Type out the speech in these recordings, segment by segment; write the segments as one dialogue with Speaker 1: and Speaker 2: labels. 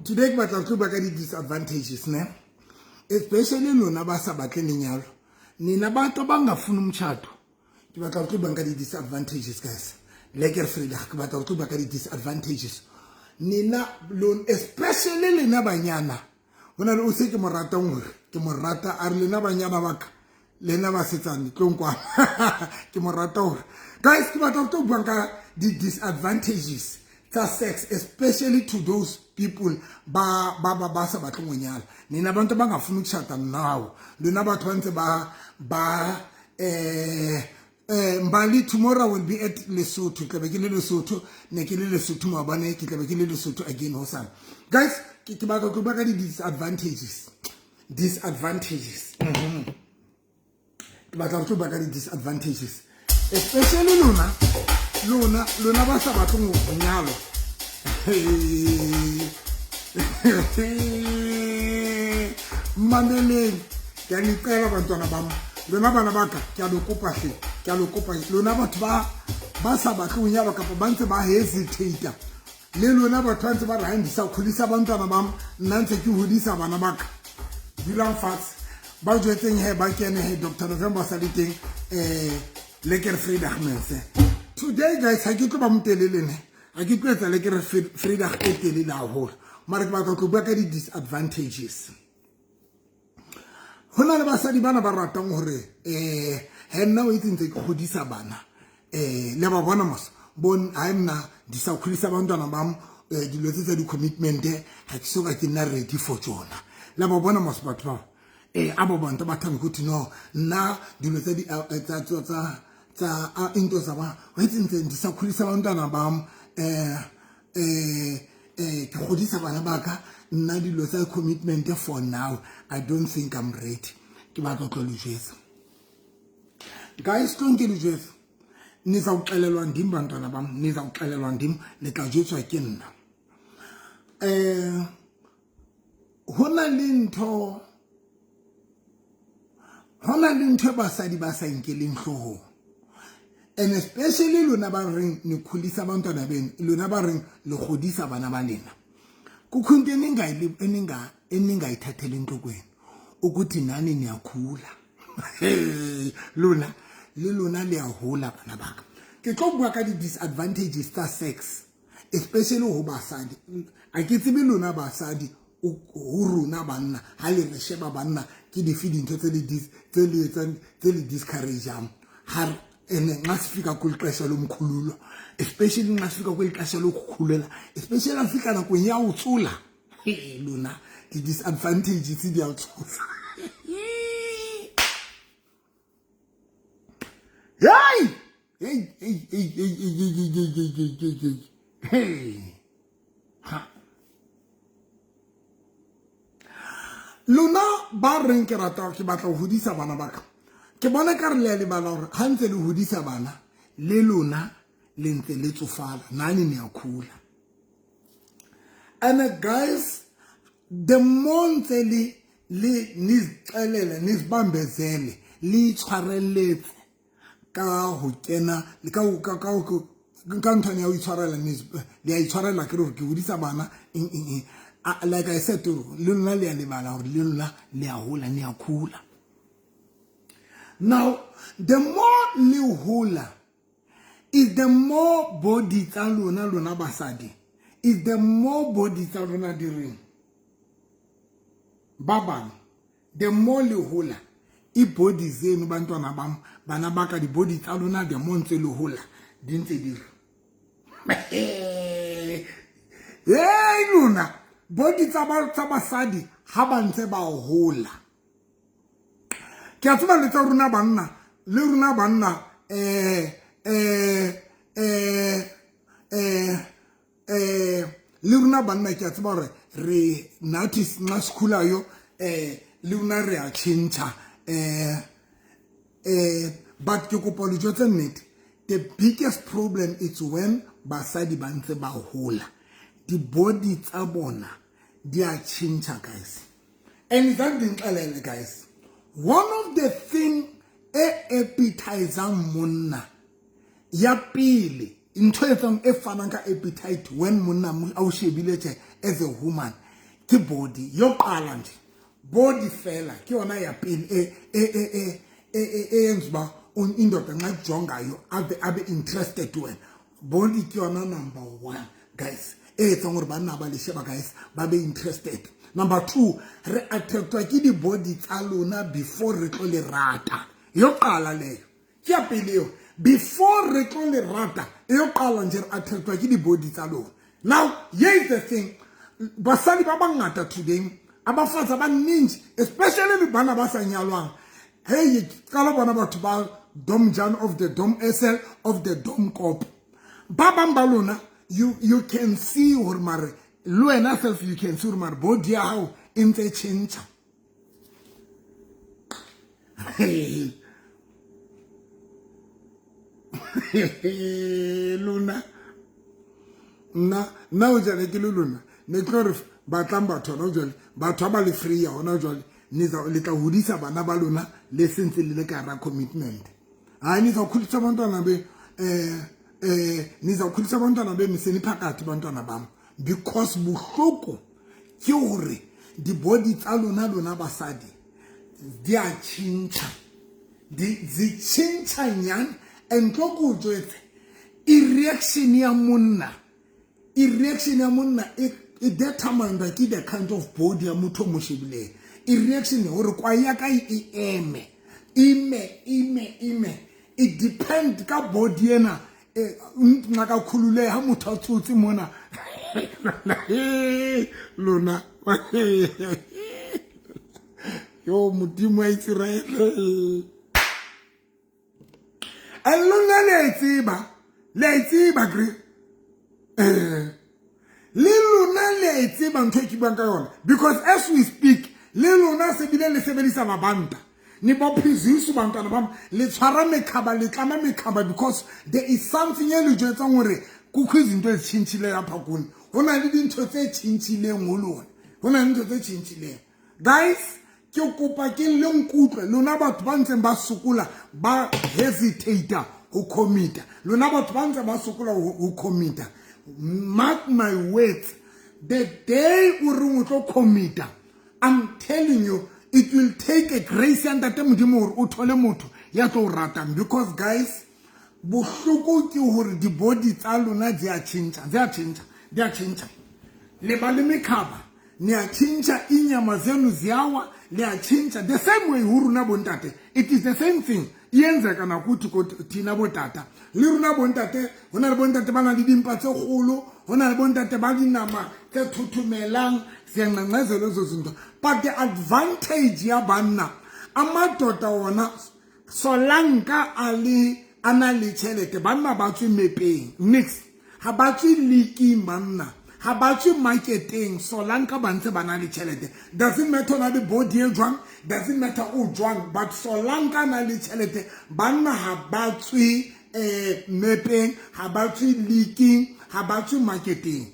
Speaker 1: Today ke batla go tlo bua ka di-disadvantages, ne, especially lona ba sa batle lenyalo, nina bantu abangafuni umtshato. Ke batla go tlo bua ka di-disadvantages, guys. Lekker vrydag. Ke batla go tlo bua ka di-disadvantages, nina lona, especially lena banyana. Go na le o se ke mo ratang gore ke mo rata, a re lena banyana baka, lena basetsane, tlong kwana. Ke mo rata gore, guys, ke batla go tlo buang ka di-disadvantages tsa sex, especially to those people ba sa batleng go nyala, nina bantu abangafuni ukushada now, lona batho ba ntse ba Mbali, tomorrow I will be at Lesotho. Tlabe ke le Lesotho, ne ke le Lesotho maobane, ke tlabe ke le Lesotho again hosane. Guys, ke batla go bua ka di-disadvantages. Disadvantages. Ke batla go bua ka di-disadvantages, especially lona ba sa batleng go nyalwa. Mameleng, ke a le qela, bantwana ba mo lona, bana ba ka, ke a lo kopa hle, ke a lo kopa, lona batho ba sa batleng go nyalwa kapa ba ntse ba hesitate, le lona batho ba ntse ba re ga ndisa kgodisa bantwana ba nna, ntse ke hodisa bana ba ka. Dulang fatshe, ba jwetseng he ba kene he Dr November sa le teng. Lekker vrydag, mense. Today, guys, ha ke tlo ba motelele, ne, ha ke tlo etsa lekker vrydag e telele haholo, mara ke batla go bua ka di-disadvantages. Go na le basadi bana ba ratang gore he nna o itse ntse ke godisa bana, le ba bona mos bon ha nna di sa kgodisa bantwana ba dilo tse tsa di-commitment, ga ke so ka ke nna ready for tsona. Le ba bona mos batho ba abo bantu bathanda ukuthi no, nna dilo tsa di tsa into zaba o itse ntse ndisakhulisa abantwana bam, ke godisa bana ba ka, nna dilo tsa commitment, for now I don't think I'm ready. Ke batla tlo le jwetsa, guys, tlong ke le jwetsa. Nizawuxelelwa ndim, bantwana bam, nizawuxelelwa ndim, le tla jwetswa ke nna. Ho na le ntho, ho na le ntho e basadi ba sa nkeleng hloohong, and especially lona ba reng ne khulisa bantwana benu, lona ba reng le godisa bana ba lena. Kukho into eningayithatheli enhlokweni ukuthi nani niyakhula, lona le lona le a hola, bana baka. Ke tlo bua ka di-disadvantages tsa sex, especially ho basadi. A ke tsebe lona basadi, ho rona banna, ha le re sheba banna, ke dife dintho tse le tse le etsang, tse le discourageang ha ene nxa sifika kweli xesha lomkhululo, especially nxa sifika kweli xesha lokukhulela, especially ha fihla nakong ya ho tsola, lona di-disadvantages di a tshosa. Hey hey hey hey hey hey hey hey hey hey hey hey hey ha lona ba reng ke rata, ke batla ho hodisa bana ba ka, ke bona ka re le a lebala gore ga ntse le hodisa bana, le lona le ntse le tsofala, nane ne a khula. And guys, the more ntse le nizixelele, nizibambezele, le itshwareletse ka ho kena le ka nthwane ya ho itshwarela, le a itshwarela, ke gore ke hodisa bana eng eng eng. Like I said, le lona le a lebala gore le lona le a hola, ne a khula. Now, the more le hola is the more body tsa lona, lona basadi, is the more body tsa lona di reng ba bang. The more le hola, i-body zenu, bantwana bam, bana ba ka, di-body tsa lona, the more ntse le hola, di ntse di re hey lona, body tsa basadi ha ba ntse ba hola. Ke a tseba le tsa rona banna, le rona banna, le rona banna, ke a tseba gore re nathi nxa sikhulayo, le rona re a tšhentšha, but ke kopa le jwetse nnete, the biggest problem is when basadi ba ntse ba hola, di-body tsa bona di a tšhentšha, guys. And zandinxelele, guys, one of the thing e appetizang monna ya pele, ntho e etsang, e fanang ka appetite when monna a o shebile tje as a woman. Ke body yoqala nje, body fela ke yona ya pele e yenza uba indoda nxa kujongayo abe interested wena. Body ke yona number one, guys, e etsang gore banna ba le sheba, guys, ba be interested. Number two, re attractwa ke di-body tsa lona before re tlo le rata. Yoqala leyo, ke ya pele eo. Before re tlo le rata, eyoqala nje, re attractwa ke di-body tsa lona. Now here is the thing, basadi ba bangata today, abafazi abaninji, especially bana ba sa nyalwang, hey, qala bona batho ba dom jan of the dom sl of the dom cop, ba bang ba lona, you can see hore mare le wena self, you can see hore mare body ya hao e ntse e tjhentjha. Lona, nna o jale ke le lona, ne tlo re batlang batho hona jwale, batho ba le free ya hona jwale, le tla hodisa bana ba lona le sentse le le ka hara commitment. Hayi, nizawukhulisa abantwana be nizawukhulisa abantwana benu seniphakathi, bantwana bam, because bohloko ke hore di-body tsa lona basadi di a tjhentjha, di tjhentjha nyane. And tlo ko jwetse, e-reaction ya monna, e-reaction ya monna e determined ke the kind of body ya motho o mo shebileng. E-reaction hore kwa ya ka e eme, ime ime ime, it depend ka body ena. Nxa khululeha motho a tsotse mona lona, yo Modimo wa Israele, and lona le a e tseba, le a e tseba kre, le lona le a e tseba ntho e ke buang ka yona, because as we speak le lona se bile le sebedisa mabanta, nibophizisa bantwana bam, le tshwara mekhaba, le tlama mekhaba, because there is something e le jwetsang hore kukho izinto ezitshintshileyo apha kuni. Ho na le dintho tse tjhentjhileng ho lona, ho na le ntho tse tjhentjhileng. Guys, ke kopa ke le nkutlwe, lona batho ba ntseng ba sokola, ba hesitate ho commita, lona batho ba ntse ba sokola ho commita, mark my words, the day o reng o tlo commita, I'm telling you, it will take a grace ya Ntate Modimo hore o thole motho ya tlo o ratang, because guys, bohloko ke hore di-body tsa lona di a tjhentjha, di a tjhentjha, di a tjhentjha. Le ba le mekhaba, ne a tjhentjha, inyama zenu ziyawa, le a tjhentjha. The same way ho rona bontate, it is the same thing, e enzeka nakuthi thina botata, le rona bontate, ho na le bontate ba nang le dimpa tse kgolo, ho na le bontate ba dinama tse thothomelang, siyancancazela ezo zinto. But the advantage ya banna, amadoda wona, solanka a le a na le tjhelete, banna ba tswe mepeng nix, ha ba tswe leaking, banna ha ba tswe marketeng, solanka ba ntse ba na le tjhelete. Doesn't matter na le body e jwang, doesn't matter o jwang, but solanka na le tjhelete, banna ha ba tswe mepeng, ha ba tswe leaking, ha ba tswe marketeng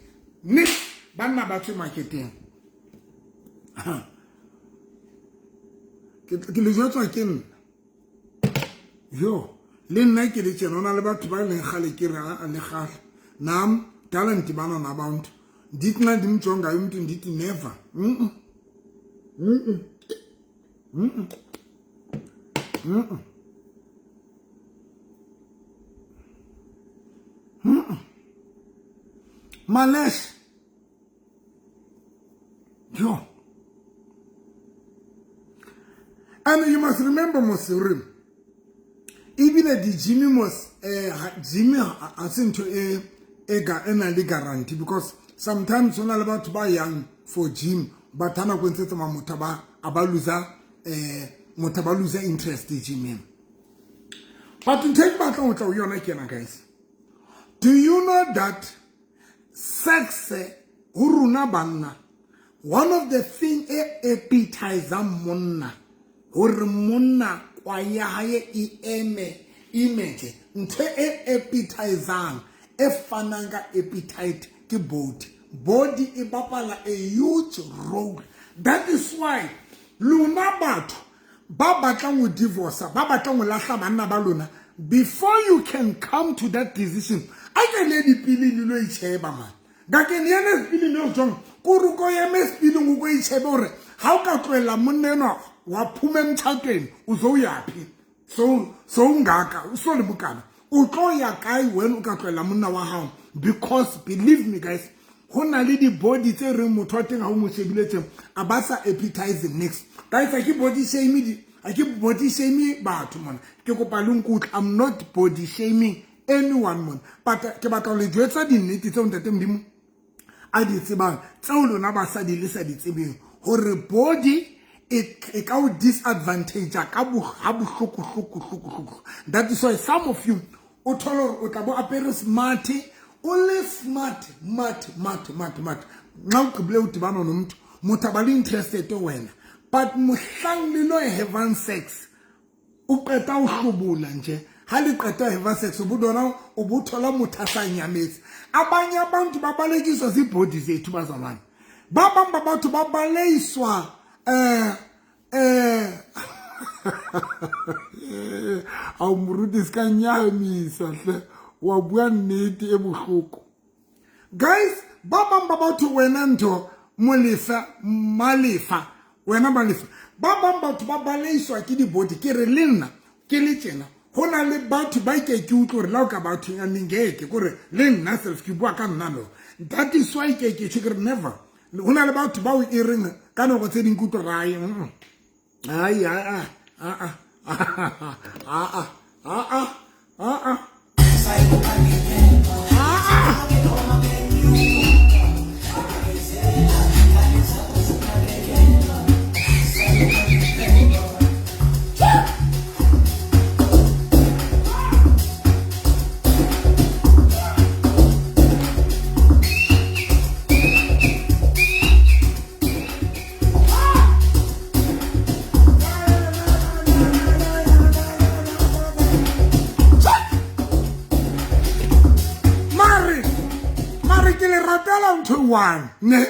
Speaker 1: nix, banna ba tswe marketeng. Ke le jwetswa ke nna yo, le nna ke le tjena, ho na le batho ba leng kgale ke re a le kgale nam dala ndibana nabantu, ndithi nxa ndimjongayo umntu ndithi never. Mm mm mm mm mm Malesh yo. And you must remember mos, ebile di-gym mos, gym ha se ntho e ga e nang le guarantee, because sometimes ho na le batho ba yang for gym, but ha nako e ntse tsamaya, motho ba a ba loser, motho ba loser interest gymeng. But ntho e ke batlang ho tla ho yona ke ena, guys. Do you know that sex ho rona banna, one of the thing e appetizang monna, hore monna kwa ya hae e eme image, ntho e appetizang, e fanang ka appetite, ke body. Body e bapala a huge role. That is why lona batho ba batlang ho divorce, ba batlang ho lahla banna ba lona, before you can come to that decision, a ke le dipili le lo itjheba man, ka ke le ene sepili le jwang. Kore ko eme sepileng o ko itšhebe gore ga o ka tloelela monna enwa wa phuma emtshatweni uzoyaphi so ungaka o so le bokana o tlo ya kae wena o ka tloela monna wa gago. Because believe me guys, go na le di-body tse reng motho wa teng ga o mo shebile tse a ba sa appetize next. Guys, a ke body shame, a ke body shame batho mona, ke kopa le nkutlwe. I'm not body shaming anyone mona, but ke batla ho le jwetsa dinnete tseo ntate Modimo a di tsebang, tseo lona basadi le sa di tsebeng, hore body e ka o disadvantage ka ha bohloko hloko hloko hloko. That is why some of you o thole hore o tla bo apere smart, o le smart mart mart mart mart, nxa o gqibile o dibana nomntu, motho a ba le interested wena, but mohlang le lo having sex, o qeta o hlobola nje, ha le qeta have sex, o bodona o bo thola motho a sa nyametse. Abanye abantu babalekiswa zii-body zethu, bazalwane. Ba bang ba batho ba baleiswa ao moruti se ka nyahamisa hle, wa bua nnete e bohloko. Guys, ba bang ba batho, wena ntho molefa malefa, wena malefa, ba bang batho ba baleiswa ke di-body. Ke re le nna ke le tjena, go na le batho ba ke ke utlwe gore la o ka bathong a nengeke kore le nna self ke bua ka nna no. That is why ke ke tjho ke re never. Go na le batho bao e reng ka nako tse ding ke utlwe rae ai a a a a a a a a mare mare ke le ratela ntho e one ne,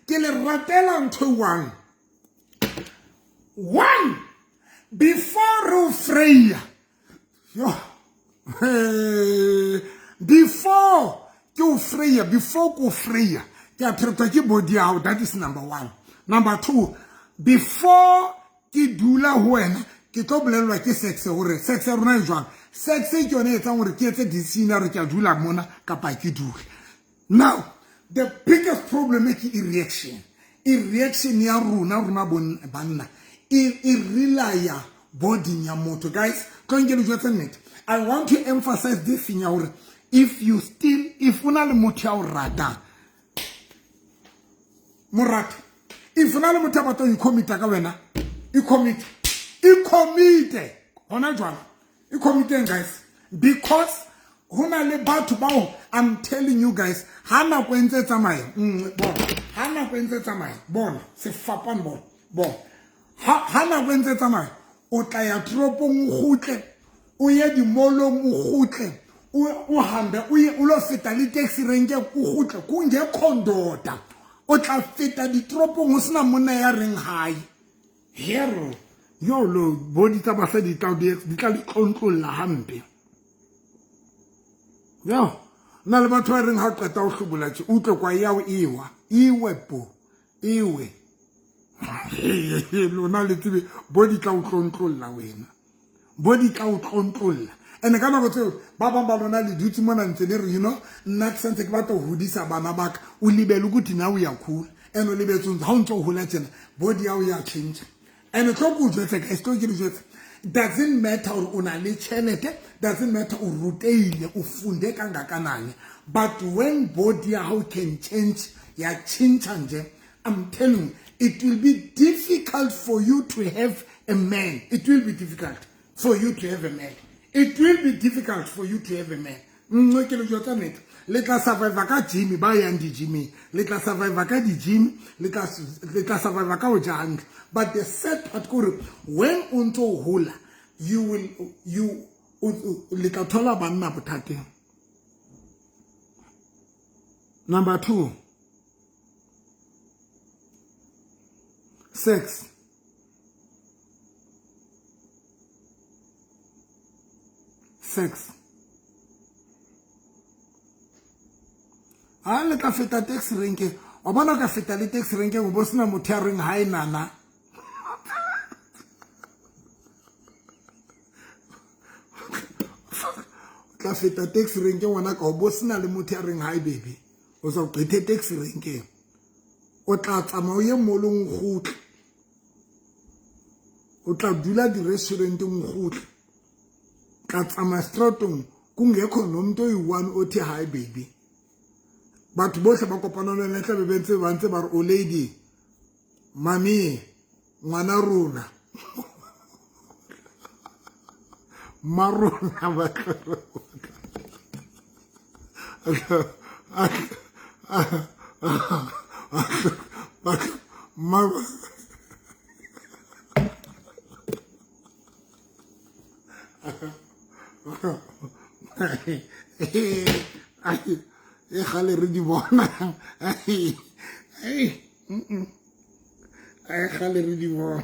Speaker 1: ke le ratela ntho e one one before re o freya yo, before ke o freya, before ke o freya, ke attractwa ke body ya hao. That is number one. Number two, before ke dula ho wena, ke tlo bolellwa ke sex hore sex ya rona e jwang. Sex ke yone e etsang hore ke etse decision ya hore ke a dula mona kapa ke dule. Now the biggest problem ke e-reaction. E-reaction ya rona rona banna e relaya body ya motho. Guys, tlo nke le jwetse nnete. I want to emphasize this thing ya hore if you still, if o na le motho ya o ratang, morate. If o na le motho a batlang ho i-commita ka wena, i-commit, i-commite hona jwale, i-commiteng guys, because ho na le batho bao, I'm telling you guys, ha nako e ntse tsamaya, bona ha nako e ntse tsamaya, bona sefapano, bona bona ha nako e ntse tsamaya, o tla ya toropong o kgutle, o ye dimolong o kgutle, o hambe o ye o lo feta le taxi renke o kgutle, kungekho ndoda. O tla feta ditoropong ho sena monna ya reng hae hero yo lo. Body tsa basadi di tla di tlontlolla hampe. Yo na le batho ba reng ha o qeta ho hlobola tje, utlwe kwa ya o ewa iwe po iwe lona le tsebe body tla o tlontlolla wena, body tla o tlontlolla. And ka nako tseo ba bang ba lona le dutse mona ntse le re, you know, nna ke santse ke batla ho hodisa bana ba ka. O lebele ukuthi na o ya khula and o lebetse ha o ntse o hola tjena, body ya o ya change. And tlo ko jwetse guys, tlo ke le jwetse, doesn't matter hore o na le tjhelete, doesn't matter o ruteile, o funde kangakanani, but when body ya hao can change, ya tjhentjha nje, I'm telling you, it will be difficult for you to have a man. It will be difficult for you to have a man. It will be difficult for you to have a man. Nngwe ke le jwetsa nnete, le tla survive ka gym, ba yang di-gyming, le tla survive ka di-gym, le tla survive ka ho ja hantle. But the sad part ke hore when o ntso o hola, you will you le tla thola banna bothateng. Number two, sex. Sex ha le tla feta taxi renke, Wa bona ka feta le taxi renkeng o bo sena motho ya reng hae nana. Tla feta taxi renkeng ngwana ka o bo sena le motho ya reng hi baby. O sa qethe taxi renkeng. O tla tsamaya o ye molong kgutle. O tla dula di-restauranteng kgutle. Tla tsamaya stratong kungekho nomuntu oyi-one othi hi baby. Batho bohle ba kopana le wena tla be ba ntse ba ntse ba re o lady mami ngwana rona marona ba e gale re di bona e gale re di bona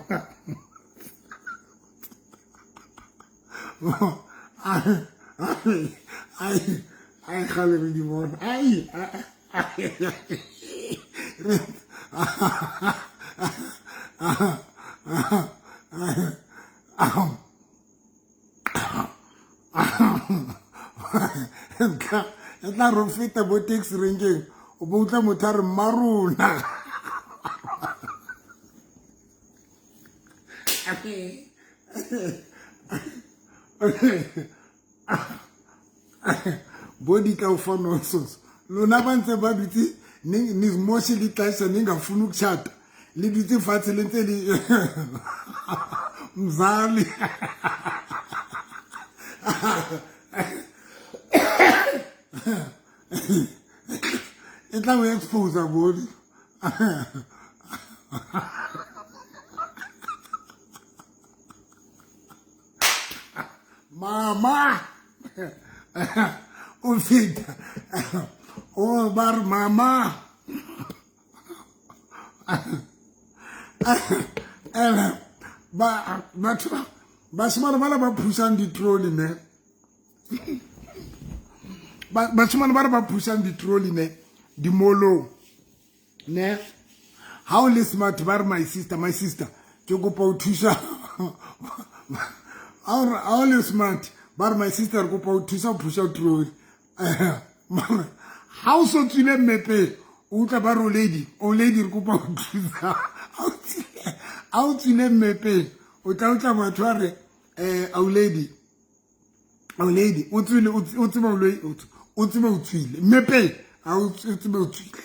Speaker 1: ai gale re di bona ai e tla re feta bo taxi renkeng o bo utlwa motho a re mmarona. Bo di tla o fa nonsense. Lona ba ntse ba dutse nizimoshe lixesha ningafuni ukutshata, le dutse fatshe le ntse le mzali. E tla o expose body. Mama o feta o ba re mama ene ba batho bashimane bana ba phusang ditroli ne, bashimane bana ba phusang ditroli ne dimolong ne. Ha o le smart ba re my sister, my sister ke kopa o thusa. Ha o le smart ba re my sister re kopa o thusa ho phusha troli. Ha o so tswile mmepeng o utlwa ba re o lady, o lady re kopa o thusa. Ha o tswile mmepeng o tla utlwa batho ba re au lady, au lady o tswile, o tsebe o tsebe o tswile mmepeng, ha o tsebe o tswile.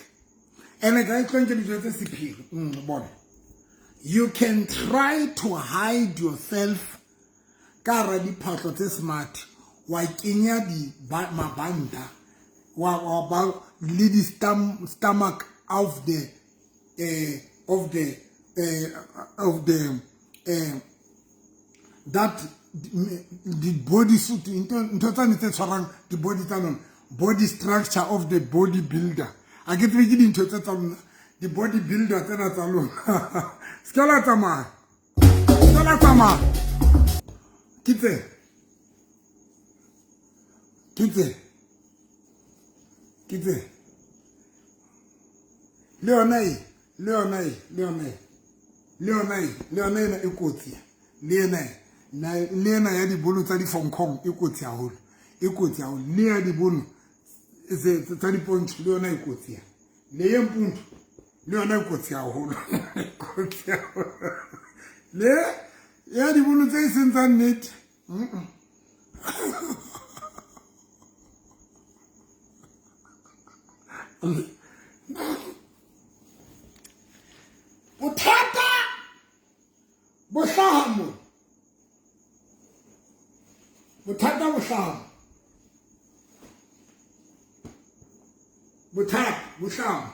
Speaker 1: Ene ka e tlong ke dijo tse sephiri. Bona, you can try to hide yourself ka hara diphahlo tse smart, wa kenya di mabanta wa ba le di stomach of the of the of the that the body suit, ntho tsane tse tshwarang di body tsa lona, body structure of the body builder. A ke tsebe ke dintho tse tsa lona, di body builder tsena tsa lona. Se ke la tsamaya, se ke la tsamaya. Ke tse, ke tse, ke tse le yona e, le yona e, le yona e, le yona e, le yona ena e kotsi. Le ena, le ena ya dibolo tsa difonkgong e kotsi haholo, e kotsi haholo. Le ya dibolo tsa dipontšho le yona e kotsi ya le ye mpuntu le yona e kotsi haholo, kotsi haholo. Le ya dibolo tse e seng tsa nnete. Bothata bo hlaha mo, bothata bo hlaha mo, bothata bo hlaha mo,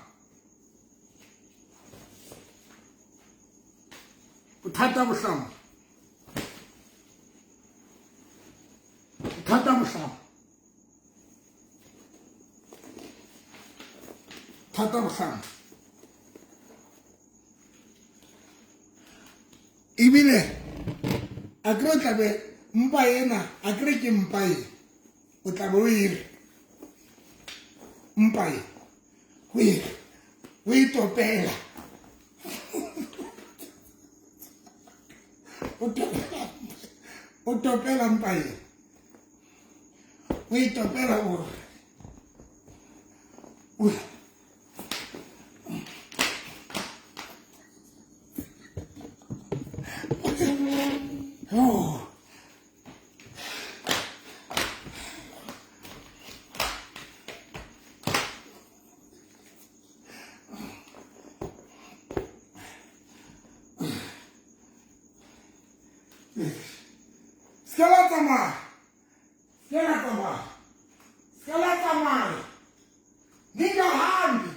Speaker 1: bothata bo hlaha mo, bothata bo hlaha mo, thata bo hlaha mo. Ebile a kere tlabe mpa ena, a kere ke mpa e o tlabe o ere mpa e o ere O e topela. O topela mpa e. O e topela o. Oh. Se la tsamaya. Se la tsamaya. Se la tsamaya. Ningahambi.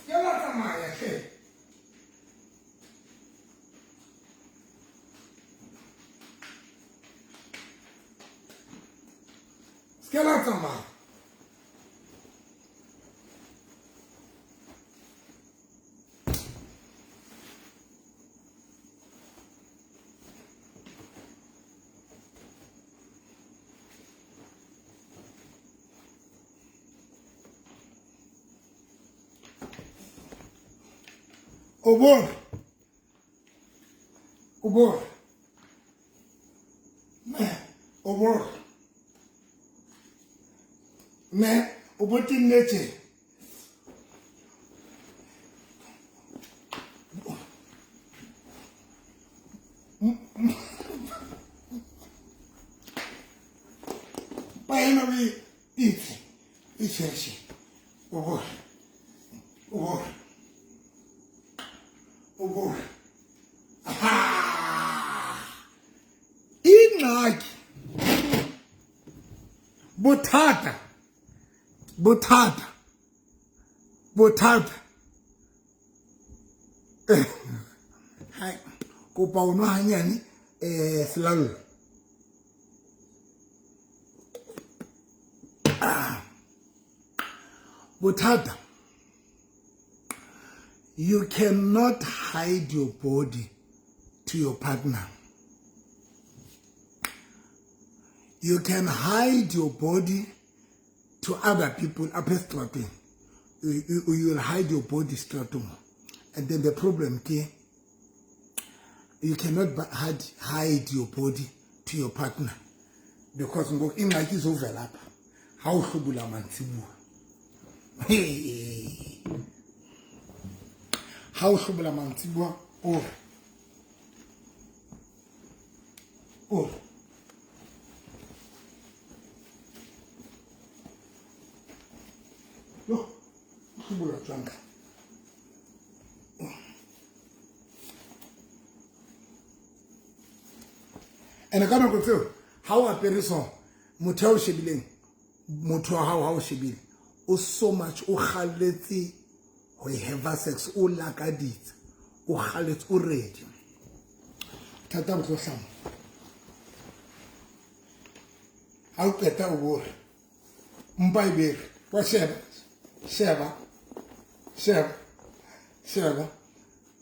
Speaker 1: Se la tsamaya hle. Se la tsamaya. O bore. O bore. Me, o bore. Me, o bo tennetse. Pa ena o itse. Itse. O bore. O bore. O bore. Aha! Ingxaki. Bothata. Bothata. Bothata. Hai, kopa o nwa hanyane selallo. Bothata. You cannot hide your body to your partner. You can hide your body to other people up estrateng. You will hide your body stratum. And then the problem ke, you cannot hide your body to your partner. Because ngoku ingxaki izovela apha. Ha o hlobula mantsibuya. Hey. Ha o hlobula mantsibuya o o yo hlobula jwang ka. Ene ka nako tseo ha o apere so motho ya o shebileng, motho wa hao ha o shebile o so much o kgalletse ho have sex, o lakaditse, o kgalletse, o ready. Thata bo tlo hlama. Ha o qeta o bore mpa e bere wa sheba sheba sheba sheba.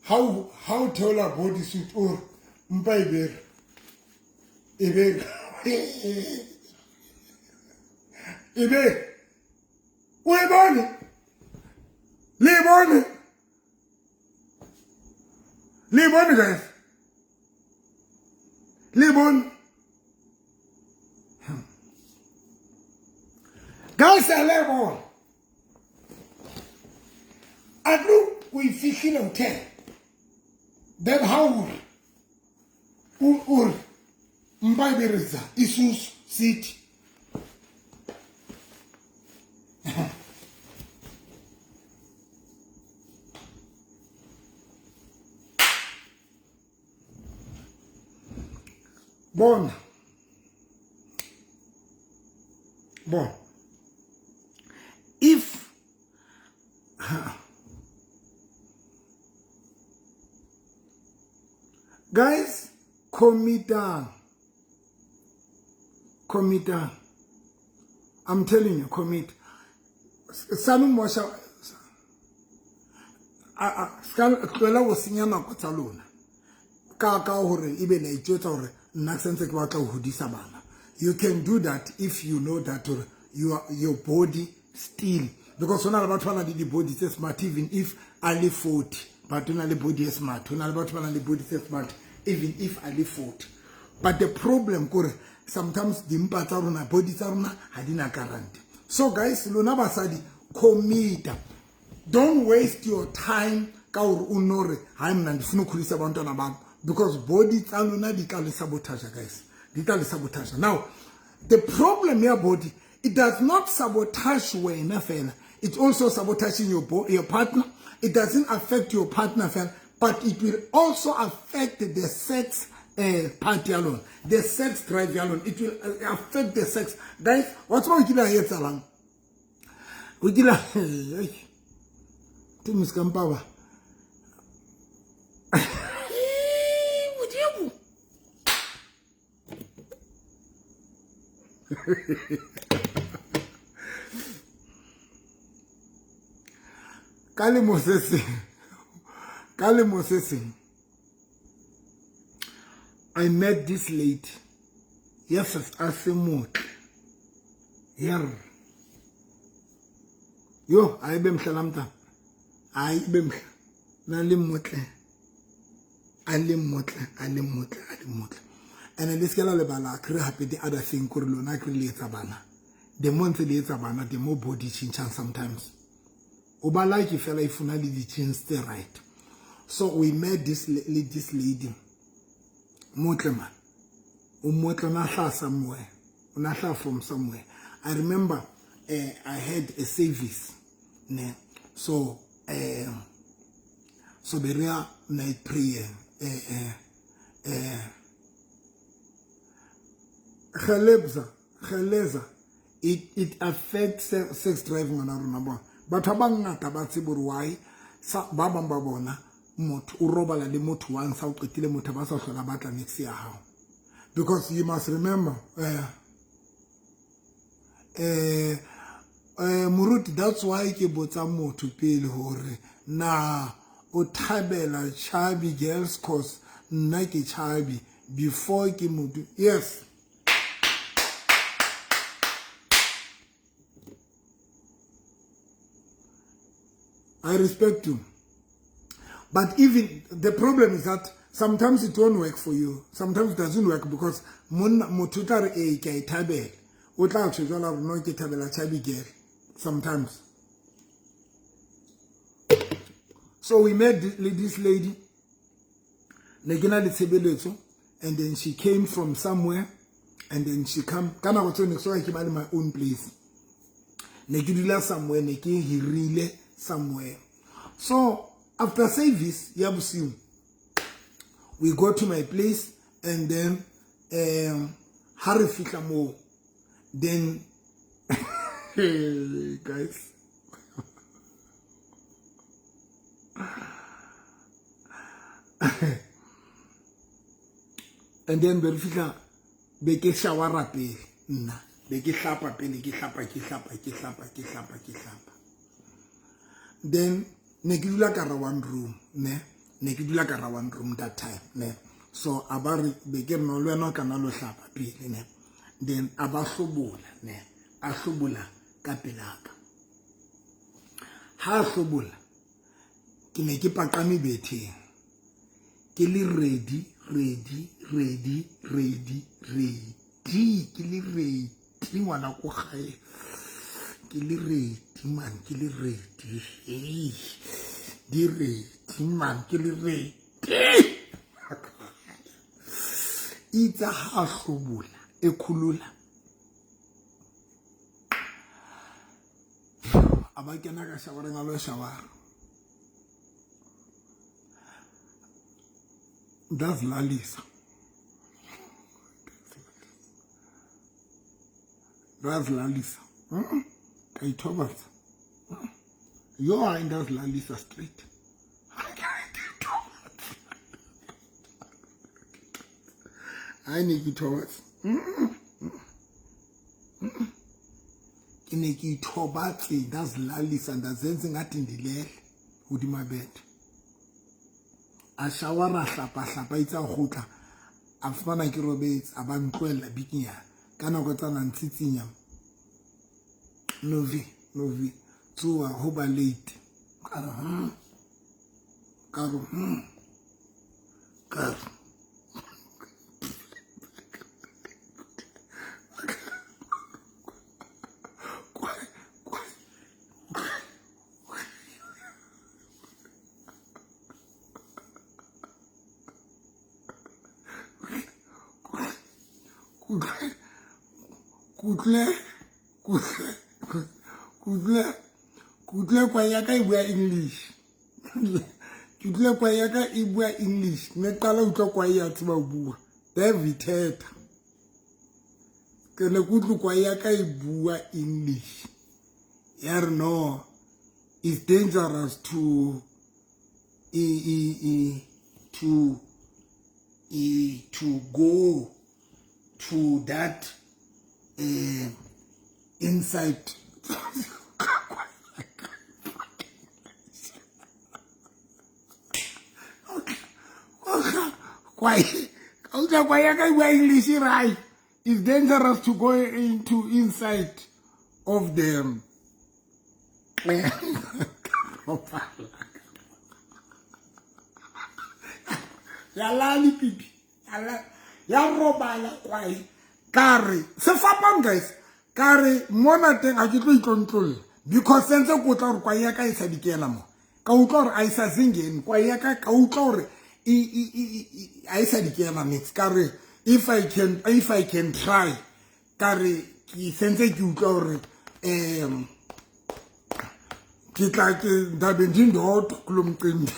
Speaker 1: Ha o theola body suit o mpa e bere e bere e bere. O e bone le e bone le e bone guys, le e bone guys, a le bone. A tlo o e fihlile hotel, then ha o re mpa e beretsa Isuzu City. Bona. Bona. If guys commit down. Commit down. I'm telling you, commit. Sanu Mosha. Ska tlohela ho senya nako tsa lona ka ka hore ebe la itjwetsa hore nna ke sentse ke batla ho hodisa bana. You can do that if you know that hore your body still, because hona le batho ba nang le di-body tse smart even if a le 40, but o na le body e smart. Ho na le batho ba nang le body tse smart even if a le 40, but the problem kore sometimes dimpa tsa rona, body tsa rona ha di na guarantee. So guys, lona basadi, commit-a. Don't waste your time ka hore o no re hayi mna ndifuna ukhulisa abantwana bam, because body tsa lona di tla le sabotage, guys, di tla le sabotage. Now the problem ya body, it does not sabotage wena fela, it's also sabotaging your partner. It doesn't affect your partner fela, but it will also affect the sex part ya lona, the sex drive ya lona. It will affect the sex, guys. Wa tseba o kile a etsalang? O kile tumi se ka mpa ba Modimo. Ka lemo se seng, ka lemo se seng, I met this lady. Yes, a se motle yer. Yo, a ebe mhla la mntana, hayi ibe mhla na le motle, a le motle, a le motle, a le motle. And le se ke la lebala kry hape the other thing kore lona kry le etsa bana, the more ntse le etsa bana, the more body tjhentjhang. Sometimes o ba like fela if o na le di-jeans tse right. So we met this lady, motle man, o motle, o na hlaha somewhere, o na hlaha from somewhere. I remember I had a service ne, so so be re ya night prayer. Gelebza geleza, it affects sex drive ngwana rona. Bona batho ba bangata ba tsebe hore why sa ba bang ba bona motho o robala le motho once a o qetile, motho ba sa hlola batla next ya hao, because you must remember, moruti, that's why ke botsa motho pele hore na o thabela chubby girls, cause nna ke chubby before ke motho. Yes, I respect you. But even the problem is that sometimes it won't work for you. Sometimes it doesn't work because monna motho o tla re ee ke a e thabela. O tla tjho jwalo hore no ke thabela chubby girl sometimes. So we met this lady. Ne ke na le tshebeletso, and then she came from somewhere, and then she come ka nako tseo ne ke soka ke ba le my own place. Ne ke dula somewhere, ne ke hirile somewhere. So after service ya bosiu, we go to my place, and then ha re fihla moo, then hey, guys, and then be re fihla, be ke shawara pele, nna be ke hlapa pele, ke hlapa, ke hlapa, ke hlapa, ke hlapa, ke hlapa. Then ne ke dula ka ra one room, ne ke dula ka ra one room that time ne. So a ba re be ke re no le wena o kana lo hlapa pele ne. Then a ba hlobola ne, a hlobola ka pelaka. Ha a hlobola, ke ne ke paqame betheng, ke le ready, ready, ready, ready, ready, ke le ready ngwana ko gae, ke le ready man, ke le ready, hey, di ready man, ke le ready. Itse ha a hlobola e kholola, a ba kena ka shawareng a lo shawara. Ndazilalisa, ndazilalisa, ka ithobatsa. Yo hayi, ndazilalisa straight. Hayi, ne ke ithobatsa, ke ne ke ithobatse, ndazilalisa, ndazenza ingathi ndilele hodima bethe. A shawara, hlapa hlapa, itse a kgutla, a fumana ke robetse, a ba ntlohella bikinyana. Ka nako tsa na ntsitsinya. Novi, Novi, tsoha ho ba late. Ka re, Ka re, Ka re. Kutlwe kwa ya ka e bua English. Ke utlwile kwa ya ka e bua English. Ne qala utlwa kwa ya tseba ho bua. David Thetha. Ke ne ke utlwe kwa ya ka e bua English. Ya re no, it's dangerous to e, e, to e, to go to that inside. Ka utlwa kwa ya ka e bua English right. It's dangerous to go into inside of them. Ya lali pipi ya robala kwae. Ka re sefapano guys, ka re mona teng ga ke tlo itlontlolla because sentse ko tla gore kwae ya ka e sa dikela mo. Ka utlwa gore a e sa zengene kwae ya ka, ka utlwa gore a e sa dikela metse. Ka re if I can try, ka re ke sentse ke utlwa gore ke tla ke ndabe ndindodwa kulo mcimbi.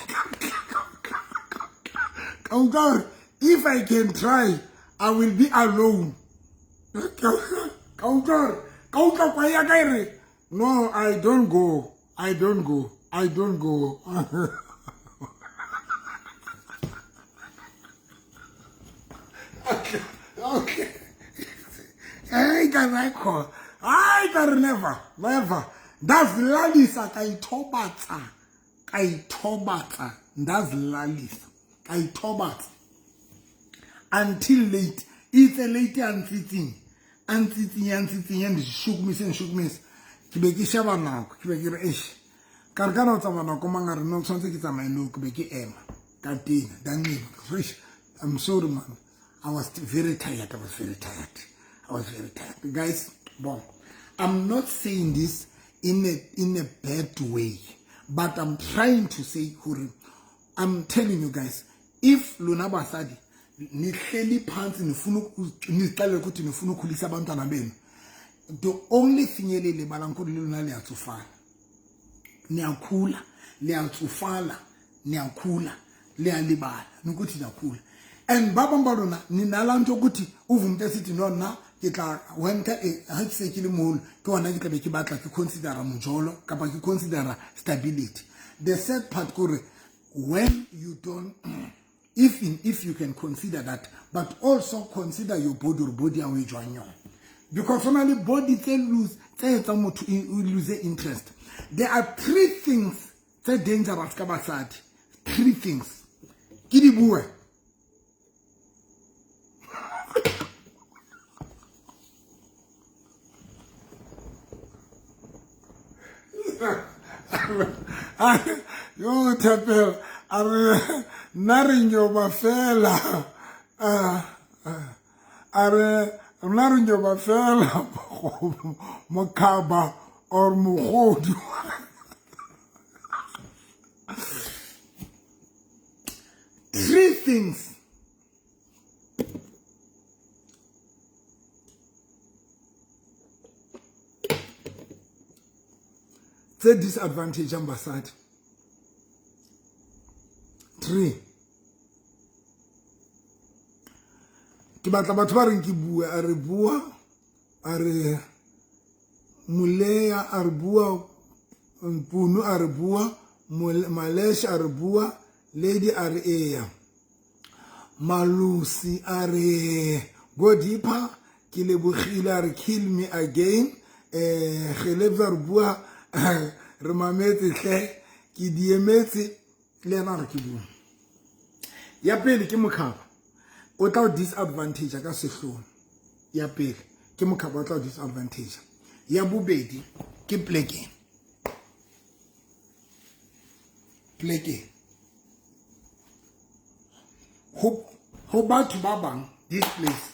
Speaker 1: Ka utlwa gore if I can try, I will be alone. Ka utlwa gore ka utlwa kwa ya ka e re no, I don't go, I don't go, I don't go. Okay, hey, ka re ai, ka re never, never. Ndazilalisa, ka ithobatsa, ka ithobatsa, ndazilalisa, ka ithobatsa until late. Itse late a ntsitsing, a ntsitsing, a ntsitsing, ndishukumise, ndishukumise. Ke be ke sheba nako, ke be ke re eish, ka re kana o tsamaya nako mang? A re no, tshwanetse ke tsamaye. No, ke be ke ema ka tena danxiba. Eish, I'm sorry man, I was very tired, I was very tired, I was very tired guys. Bon, I'm not saying this in a bad way, but I'm trying to say hore I'm telling you guys, if lona basadi nihleli phansi nifuna nizixelele ukuthi nifuna ukukhulisa abantwana benu, the only thing elilibala nkulu lona, liyatsufala, niyakhula, liyatsufala, niyakhula, liyalibala nokuthi niyakhula. And ba bang ba lona ninala nto ukuthi uve umuntu esithi no, nna ke tla when ka ha ke se ke le moholo, ke hona ke tla be ke batla ke considera mojolo kapa ke considera stability. The sad part kore when you don't, if you can consider that, but also consider your body or body ya o e jwang yona, because ho na le body tse lose, tse etsang motho o lose interest. There are three things tse dangerous ka basadi, three things ke di bue. Yo thapelo a re nna re nyoba fela, a re nna re nyoba fela mokhaba or mogodu. Three things tse disadvantage basadi, three. Ke batla batho ba reng ke bua. A re bua, a re Moleya, a re bua Mpunu, a re bua Malesh, a re bua Lady, a re eya Malusi, a re go deeper. Ke lebogile, a re kill me again. Gelebza re bua, re mametse hle, ke di emetse le ena. A re ke bua. Ya pele ke mokhaba o tla o disadvantage ka sehlong. Ya pele ke mokhaba o tla o disadvantage. Ya bobedi ke plekeng. Plekeng. Ho batho ba bang this place.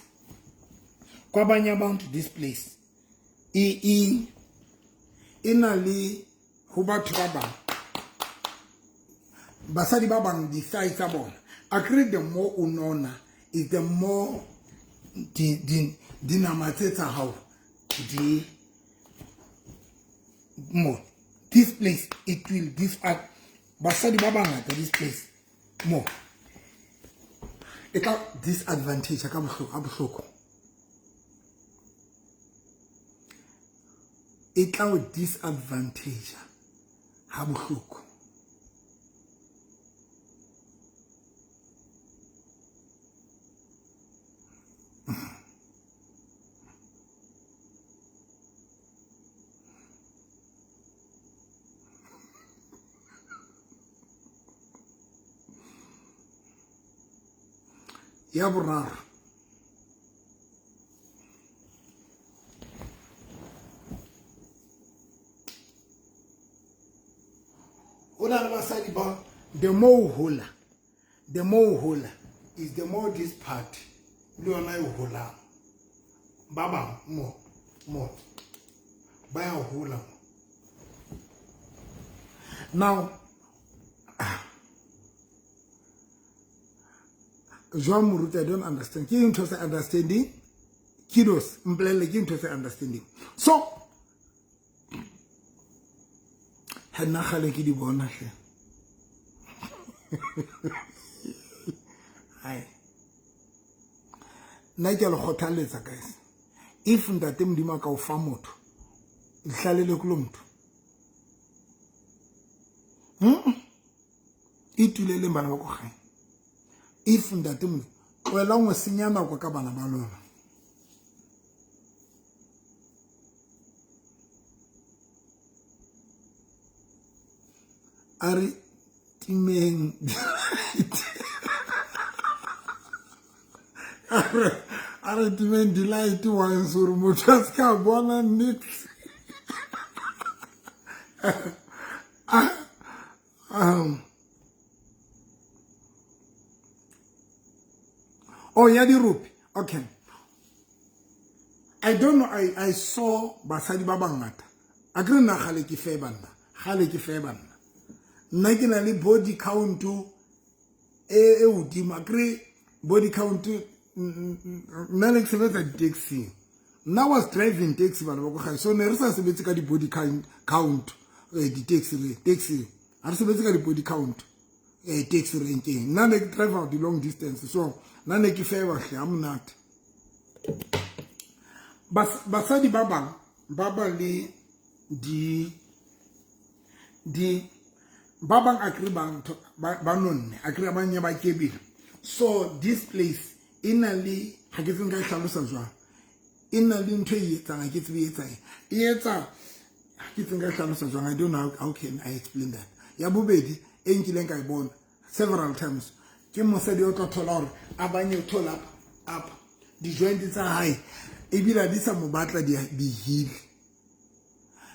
Speaker 1: Kwabanye abantu this place. E e e na le ho batho ba bang. Basadi ba bang di-thigh tsa bona. Akere the more o nona is the more di di dinama tse tsa hao di mo this place it will this basadi ba bangata this place mo e tla disadvantage ka bohloko ga bohloko e tla o disadvantage ha bohloko. Ya boraro, ho na le basadi ba the more o hola, the more o hola is the more this part le yona e holang. Ba bang mo mo ba ya hola mo. Now jwang moruti, I don't understand. Ke ntho sa understanding? Kidos, mpolelle ke ntho sa understanding. So ha nna kgale ke di bona hle. Hai. Nna ke a le kgothaletsa guys. If ntate Modimo a ka o fa motho, ihlalele kulo motho. Ituleleng bana ba ko gae. If ntate Modimo tlohelang ho senya nako ka bana ba lona. A re timeng a re timeng di-light once gore motho a se ka bona nix. Oh, ya dirope. Okay. I don't know, I saw basadi ba bangata. Akere nna kgale ke fe banna. Kgale ke fe banna. Nna ke na le body count e hodimo. Akere body count nna ne ke sebetsa di-taxi. Nna was driving taxi bana ba ko gae. So ne re sa sebetse ka di-body count di-taxi re taxi. Ha re sebetse ka di-body count taxi renkeng. Nna ne ke driver di long distance. So nna ne ke feba hle ha monate. Basadi ba bang ba ba le di di ba bang akere ba nonne akere ba nye ba kebile. So this place e na le ha ke tsebe nka e hlalosa jwang, e na le ntho e etsang ha ke tsebe e etsang e etsa ha ke tsebe nka e hlalosa jwang. I don't know how can I explain that. Ya bobedi e nkileng ka e bona several times ke mosadi o tla thola hore a banye o thola up di-joint tsa hae ebile di sa mo batla di heal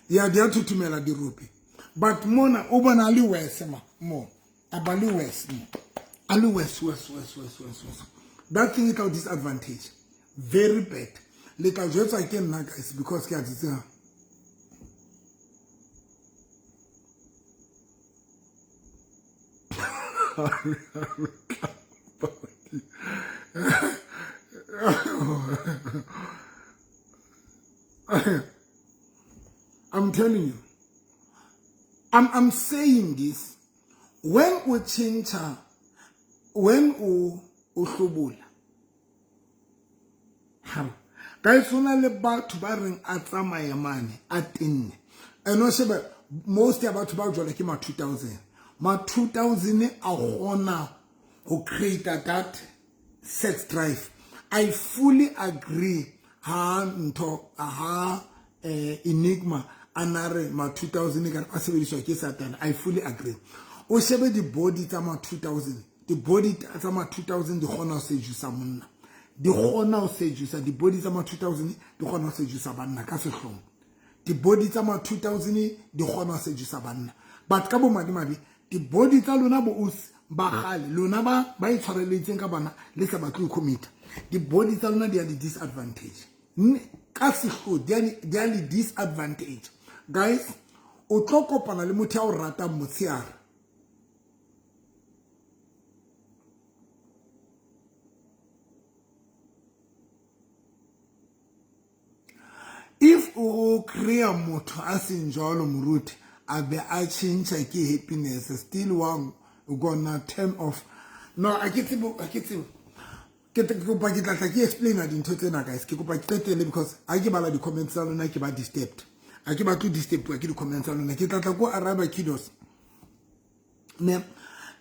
Speaker 1: ya di a thuthumela dirope, but mona o bona le worse ma mo a ba le worse mo a le worse worse worse worse worse worse. That thing e tla o disadvantage very bad. Le tla jwetswa ke nna guys because ke a tsitsega. I'm telling you, I'm saying this when o tjhentjha, when o hlobola, guys, ho na le batho ba reng a tsamaya mane a tenne. And o shebe most ya batho ba jwale ke ma 2000. Ma 2000 a kgona ho create that sex drive. I fully agree ha ntho ha Enigma anare ma 2000 ka a sebediswa ke Satan. I fully agree. O shebe di body tsa ma 2000 Di-body tsa ma 2000 di kgona ho sedusa monna, di kgona ho sedusa. Di-body tsa ma 2000 di kgona ho sedusa banna ka sehlooho. Di-body tsa ma 2000 di kgona ho sedusa banna, but ka bomadimabe di-body tsa lona bo ausi ba kgale, lona ba itshwareletseng ka bana le sa batle ho commit, di-body tsa lona di ya le disadvantage ka sehloho, di ya le disadvantage. Guys, o tlo kopana le motho ya o ratang motshehare. If o kry-a motho a seng jwalo, moruti, a be a tšhentšha ke happiness, still one gonna turn off. No, a ke tsebe, a ke tsebe. Ke kopa ke tlatla ke explaina dintho tsena, guys. Ke kopa ke qetele because ha ke bala di-comments tsa lona ke ba disturbed. A ke batle disturbed ke di-comments tsa lona. Ke tlatla ko araba kiddos ne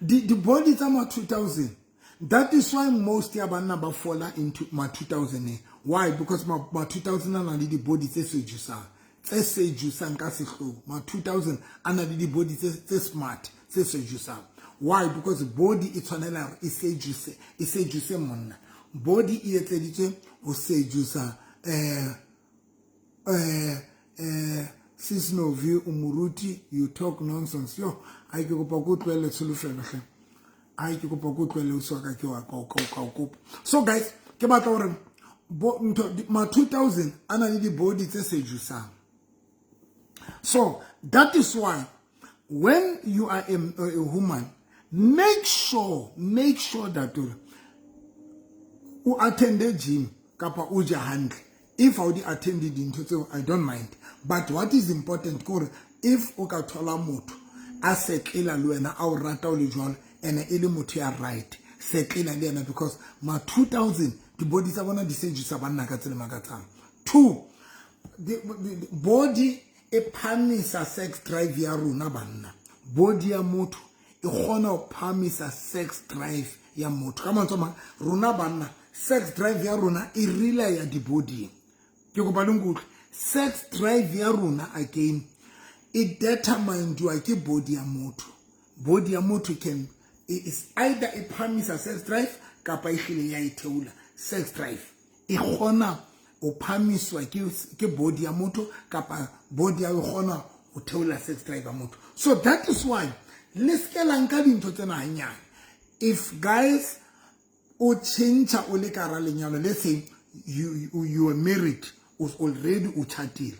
Speaker 1: di-body tsa ma 2000. That is why most ya banna ba fola into ma 2000. Why? Because ma 2000 a na le di-body tse sejusang, tse sejusang ka sehloho. Ma 2000 a na le di-body tse smart, tse sejusang. Why? Because body e tshwanela hore e sejuse, e sejuse monna. Body e etseditswe ho sejusa. Sis Novi, o moruti, you talk nonsense. Yo, ai, ke kopa ko tlohelle, tsholofelo hle. Ai, ke kopa ko tlohelle, usi wa ka, ke wa ka o kopa. So guys, ke batla hore bo ntho ma 2000 a na le di-body tse sejusang. So that is why when you are a woman, make sure that o attende gym kapa o ja hantle. If ha o di attende dintho tseo, I don't mind, but what is important ke hore if o ka thola motho a setlela le wena, a o rata o le jwalo, ene e le motho ya right, setlela le yena, because ma 2000 di-body tsa bona di sedusa banna ka tsela makatsang. Two, the body e phamisa sex drive ya rona banna. Body ya motho e kgona ho phamisa sex drive ya motho. Ka mantswe a mang, rona banna sex drive ya rona e rely ya di-bodyng. Ke kopa le nkutlwe. Sex drive ya rona again e determinediwa ke body ya motho. Body ya motho can is either e phamisa sex drive kapa e hlile ya e theola. Sex drive e kgona o phamiswa ke body ya motho kapa body ya e kgona ho theola sex drive ya motho. So that is why le se la nka dintho tsena hanyane. If guys o tšhentšha o le ka ra lenyalo, let's say you are married already, o chatile,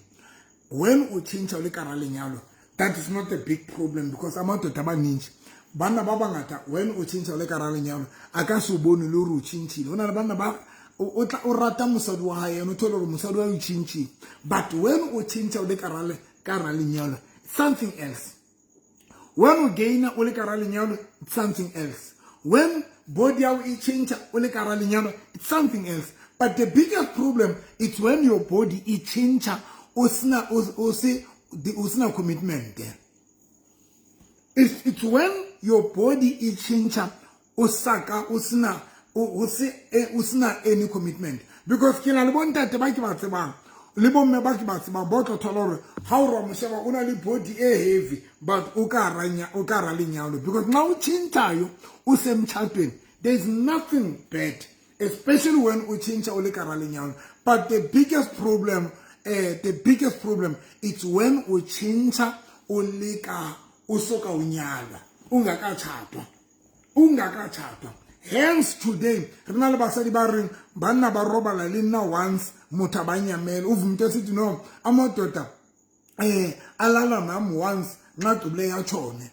Speaker 1: when o tšhentšha o le ka ra lenyalo, that is not a big problem because amadoda amaninji, banna ba bangata, when o tšhentšha o le ka ra lenyalo, a ka se o bone le gore o tšhentšhile. Go na le banna ba o rata mosadi wa gae, ene o thole gore mosadi wa o tšhentšhile. But when o tšhentšha o le ka ra lenyalo, something else. When o gaina o le ka ra lenyalo, it's something else. When body ya e change o le ka ra lenyalo, it's something else. But the biggest problem is when your body e change o sena o se o sena commitment. It's when your body e change o saka o sena o se o sena any commitment, because ke na le bontate ba ke ba tsebang le bomme ba ke ba tsebang ba o tlo thola gore ga o roa mosheba o na le body e heavy, but o ka ra lenyalo, because nxa o tšhentšhayo o semtshatweni, there is nothing bad, especially when o tšhentšha o le ka ra lenyalo. But the biggest problem, it's when o tšhentšha o le ka o soka o nyalwa, o ngakatšhatwa, o ngakatšhatwa. Hence today re na le basadi ba reng banna ba robala le nna once, motho a ba nyamele. O vumntu esithi no, amadoda alala nami once, nxa gqibile yatshone.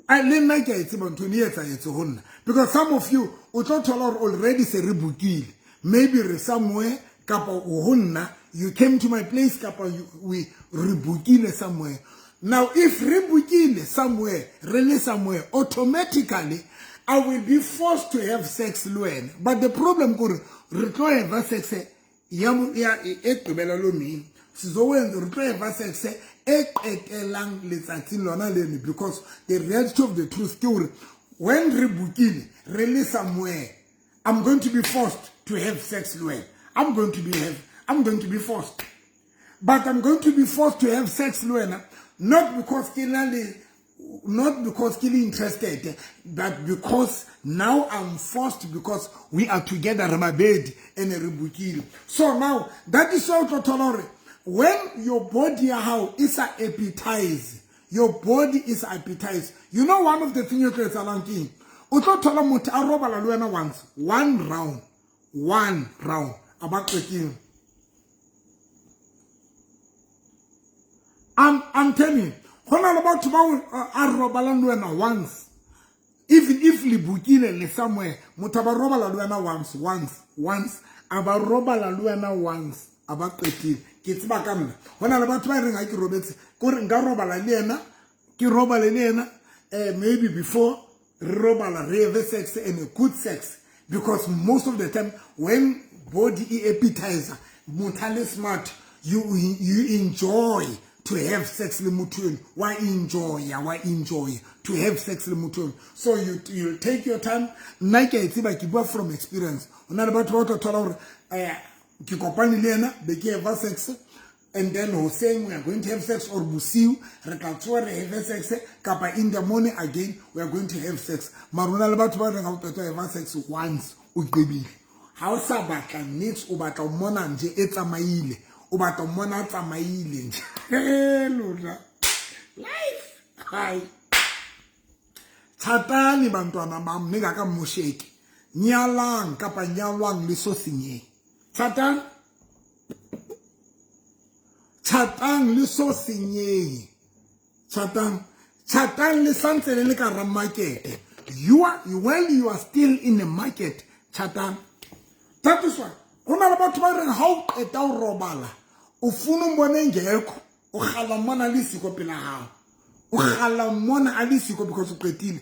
Speaker 1: Le nna ke a e tseba ntho e etsahetse ho nna, because some of you o tlo thola gore already se re bookile, maybe re somewhere kapa o ho nna, you came to my place, kapa we re bookile somewhere. Now if re bookile somewhere, re le somewhere, automatically I will be forced to have sex le wena. But the problem kore re tlo have sex ya e gqibela lo mini sizowenza, re tlo have sex e qetelang letsatsing lona leno, because the reality of the truth ke hore when re bookile, re le somewhere, I'm going to be forced to have sex le wena. I'm going to be forced, but I'm going to be forced to have sex le wena not because ke na le Not because ke le interested, but because now I'm forced, because we are together, re babedi and re bukile. So now that is why o tlo thola hore when your body ya hao e sa appetize, your body is appetize. You know, one of the thing e tlo etsahalang ke eng? O tlo thola motho a robala le wena once, one round, one round, a ba qetile. I'm telling you, go na le batho bao a robalang le wena once, even if le bukile le somewhere, motho a ba robala le wena once, once, once, a ba robala le wena once, a ba qetile. Ke tseba ka nna, go na le batho ba e reng ga ke robetse, kore nka robala le yena, ke robale le yena, maybe before re robala re have sex, and a good sex, because most of the time when body e appetizer, motho a le smart, you enjoy to have sex le motho eno, wa enjoya, wa enjoy to have sex le motho eno. So you take your time. Nna ke a e tseba, ke bua from experience. Ho na le batho ba o tla thola hore ke kopane le yena, be ke have sex, and then hoseng we are going to have sex, or bosiu re tla tsoha re have sex, kapa in the morning again we are going to have sex. Mara ho na le batho ba reng ha o qeta ho have sex once, o qebile, ha o sa batla niks, o batla ho mmona nje e tsamaile, o batla ho mmona a tsamaile nje. Lona life hai. Thatani bantwana bam, ningakamosheki. Nyalang kapa nyalwang le so senyeng. Thatang, chatang le so senyeng. Chatang, chatang le santse le le ka hara market. You are, while you are still in the market, chatang. That is why ho na le batho ba reng ha o qeta ho robala, o funa o mmone ngekho, o kgalla mmona le siko pela hao. O kgalla mmona a le siko because o qetile.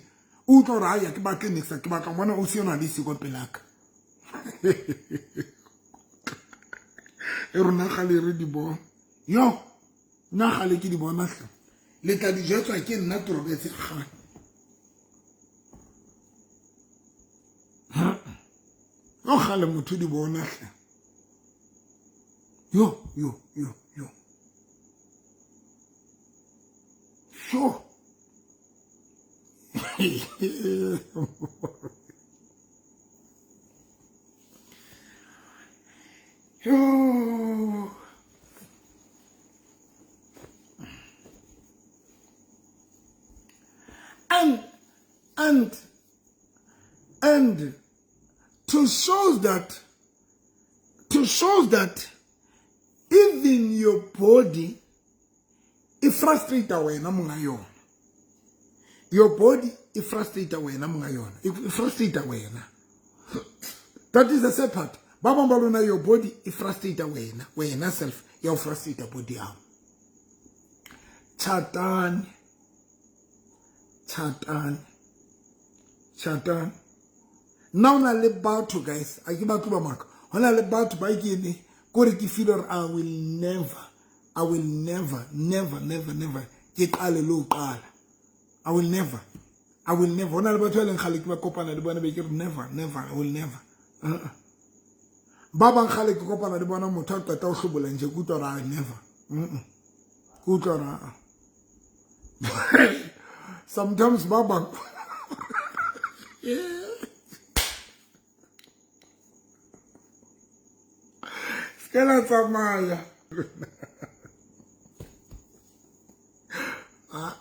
Speaker 1: O utlwa hore ha ke batle niks, ke batla mmona o se yona le siko pela ka. E rona kgale re di bona. Yo, nna kgale ke di bona hle. Le tla di jwetswa ke nna ke robetse kgale. O kgale motho di bona hle. Yo, yo, yo, yo. Sure. Yo. And to show that even your body e frustrate wena monga yona. Your body e frustrate wena monga yona. E frustrate wena. That is the sad part. Ba bang ba lona, your body e frustrate wena, wena self ya o frustrate body ya. Chatani, chatani, chatani. Nna ho na le batho guys, a ke batho ba maka. Ho na le batho ba ke ne kore ke feel hore I will never, I will never, never, never, never ke qale le ho qala. I will never, I will never. Ho na le batho ba leng kgale ke ba kopana le bona be ke re never, never, I will never. Uh-uh. Ba bang kgale ke kopana le bona, motho a qeta ho hlobola nje, ke utlwa hore I never. Ke utlwa hore uh-uh. Sometimes ba bang se la tsamaya. Ah.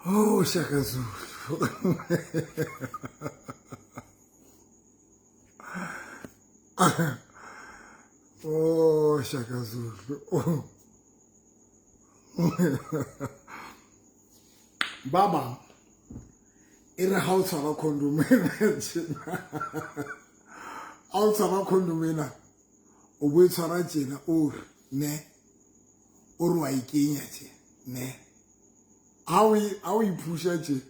Speaker 1: Oh, Shaka Zulu. Oh, Shaka Zulu. Oh. Ba bang e re ha o tshwara condom ena tjena, ha o tshwara condom ena, o bo e tshwara tjena, o re ne, o re wa e kenya tje ne, ha o e phusha tje,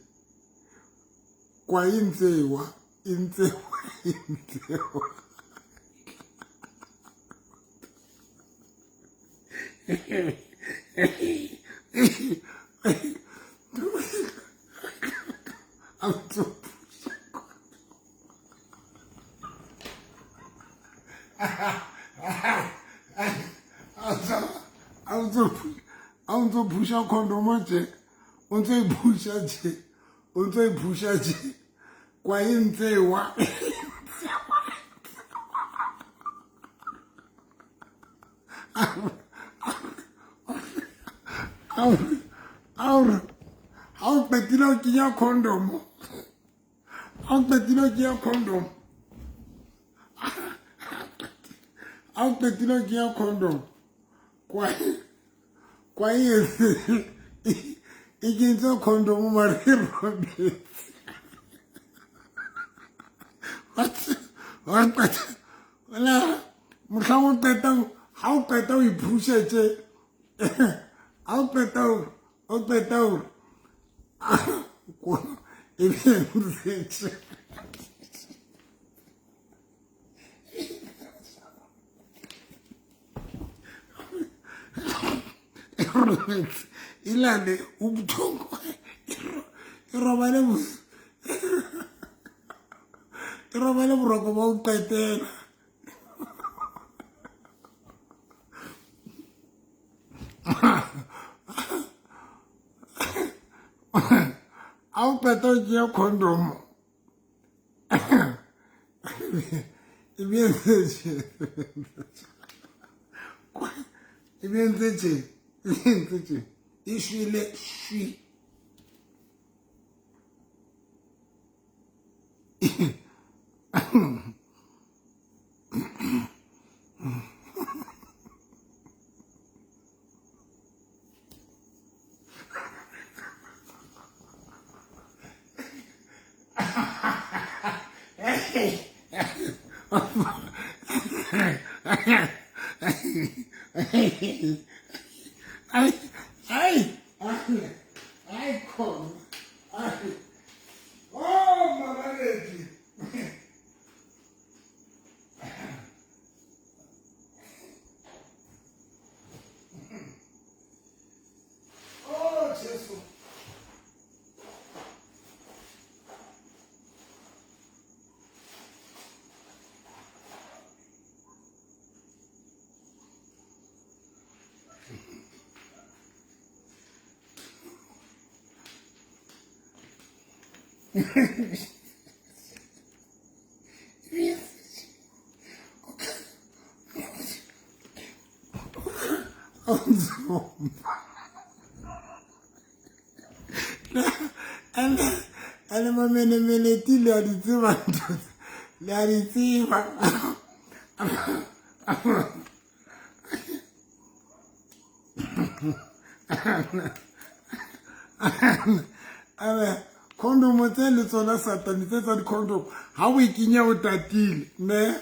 Speaker 1: kwa e ntse e wa, e ntse e wa, e ntse e wa. A o ntso phusha condom tje, o ntso e phusha tje, o ntso e phusha tje, kwa e ntse wa. Aure, ha o qetile ho kenya condom, ha o qetile ho kenya condom, ha o qetile ho kenya condom, kwa e kentse condom mare e robetse. Mohlang o qeta, ha o qeta o iphusha tje, ha o qeta o qeta o e be ntse. Ilale ubuthongo e robale e robale boroko ba o qetela. A o qeta o kenya condom e be ntse tje, e be ntse tje, e be ntse tje, e shwele shwi. Ai, ai, ai, come, ai, oh, Mamaledi. Oh, Jesus. Ene mamenemeneti le a di tseba, le a di tseba. Abe condom tse le tsona satane tse tsa di-condom, ha o e kenya o tatile, ne?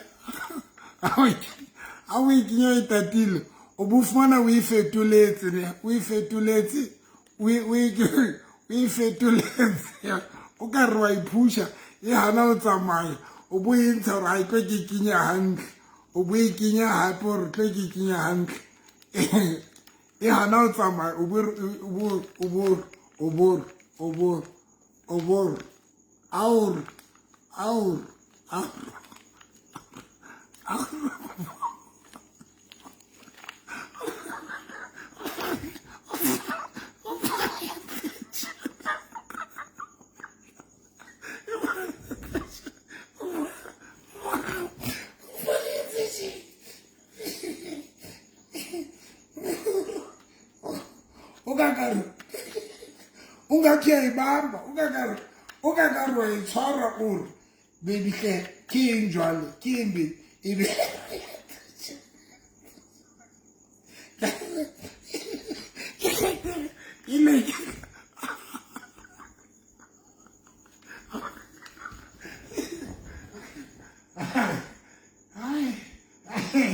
Speaker 1: Ha o e kenya o tatile, o bo fumana o e fetoletse, ne? O e fetoletse, o e fetoletse. O ka re wa e phusha, e hana o tsamaya, o bo e ntsha hore ha e tlo ke kenya hantle, o bo e kenya hape hore tlo ke kenya hantle. E hana o tsamaya, o bo o bo o bo o bo o bo aur aur aur. Ungathi uyayibamba, ungakari wa e tshwara o re baby hle ke eng jwale, ke eng baby, ebe ile ai ai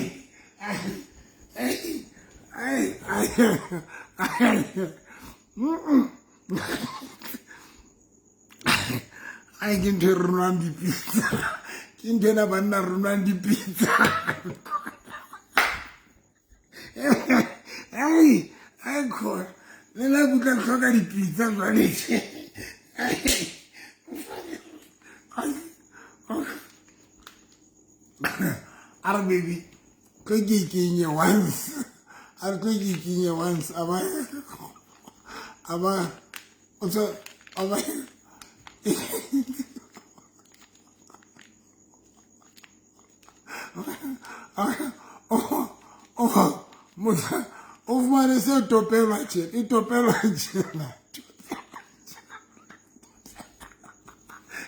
Speaker 1: ai ai ai. Ai ke ntho e re nwang dipitsa, ke ntho ena banna re nwang dipitsa. Ai, ai khona le nna ke utlwa ke hloka dipitsa jwale. A re baby tlo ke e kenye once, A re tlo ke ikinye once a ba a ba o tsa a ba motho o fumane se topelwa tjena e topelwa tjena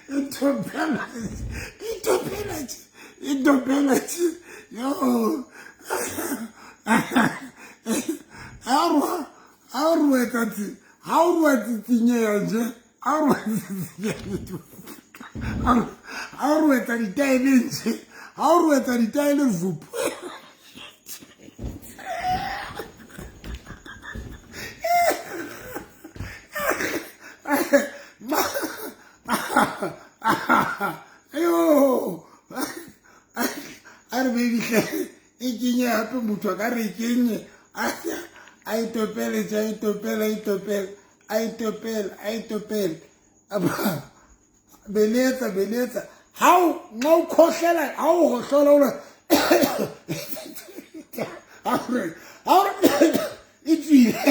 Speaker 1: e topelwa e topelwa e topelwa yo a rua tsi ha o rua tsitsinyeya nje a rua tsitsinyeya a o ruetsa ditaele nje ha o ruetsa ditaele vupu yo a re baby hle e kenye gape motho a ka re kenye a e topele a e topele a e topele a e topele a e topele beletsa beletsa ha o nxa o khohlela ha o hohlola o re ha o e tswile.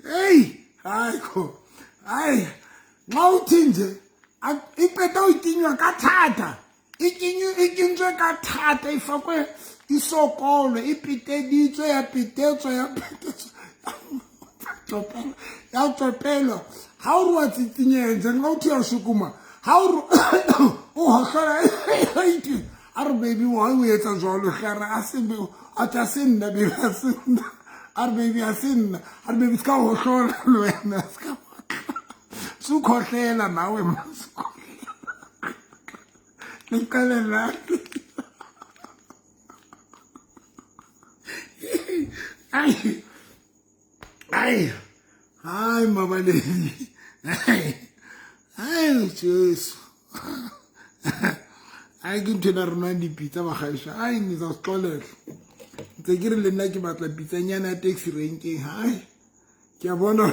Speaker 1: Hey, hayi ko hayi nxa uthi nje iqeda uyikinywa ka thata e kentswe ka thata e fakwe e sokolwe e peteditswe ya petetswa ya petetswa ya tsopelwa ha o re wa tsitsinyeha nje nka o thiya sukuma ha o re o hohlola a re baby why o etsa jwalo hle a re a se a tla se nna baby a se nna a re baby a se nna a re baby se ka hohlola le wena se ka sukhohlela nawe ma liqale ai ai ai mabaledi ai ai Jesu ai ke ntho ena rona dipitsa bagaešo ai nizasixolela ntse ke re le nna ke batla pitsanyana ya taxi renkeng hai ke a bona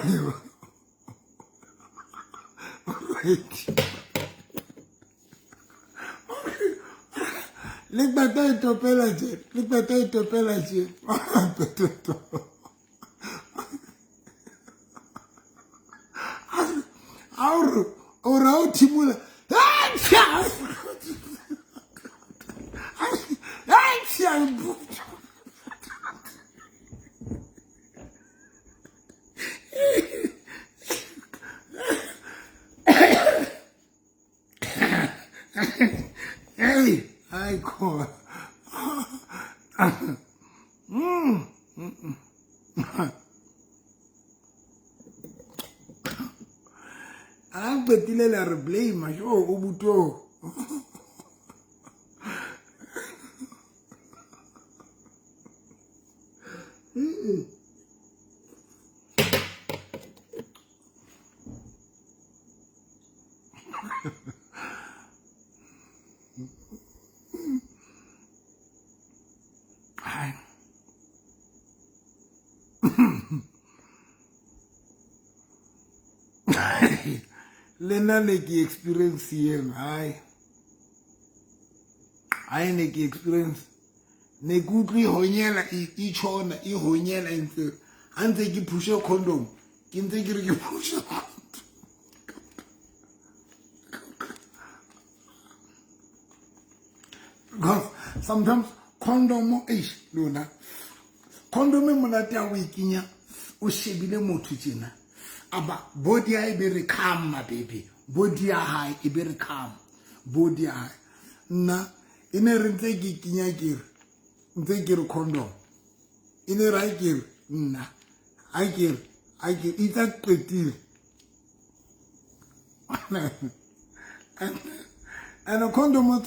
Speaker 1: le qeta e topela tje le qeta e topela tje a ore o re o thimola Hey, hayi khona. A qetile la re blame jo o buto. Hai. Le nna ne ke experience eno hai hai ne ke experience ne ke utlwe e honyela e tshona e honyela e ntse ha ntse ke phushe condom ke ntse ke re ke phushe because sometimes condom eish lona condom e monate ya o e kenya o shebile motho tjena aba body ya e be re calm ma baby body ya hae e be re calm body ya hae nna e ne re ntse ke kenya ke re ntse ke re condom e ne re ha ke re nna ha ke re ha ke itsa qetile and condom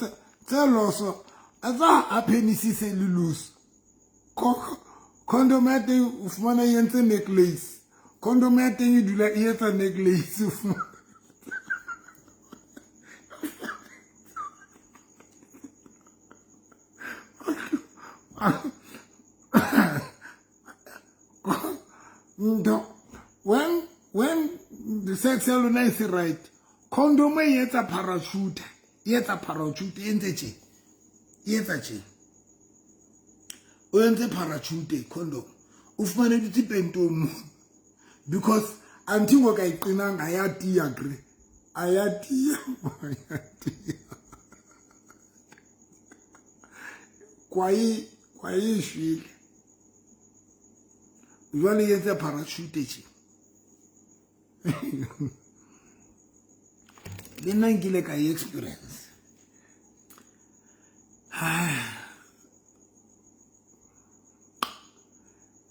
Speaker 1: tse loso a tsa a penisise le loose condom ya teng o fumana e entse necklace condom ya teng e dula e etsa necklace o fumana ntho when the sex ya lona e se right Condom e etsa parachute, e etsa parachute e entse tje. E etsa tje. O entse parachute condom. O fumane dutse pentong mo. Because anthi ngoka e qinang ha ya tiya kre. A ya tiya, ya tiya. Kwai, kwai e shwele. Jwale e etsa parachute tje. Le nna nkile ka e experience.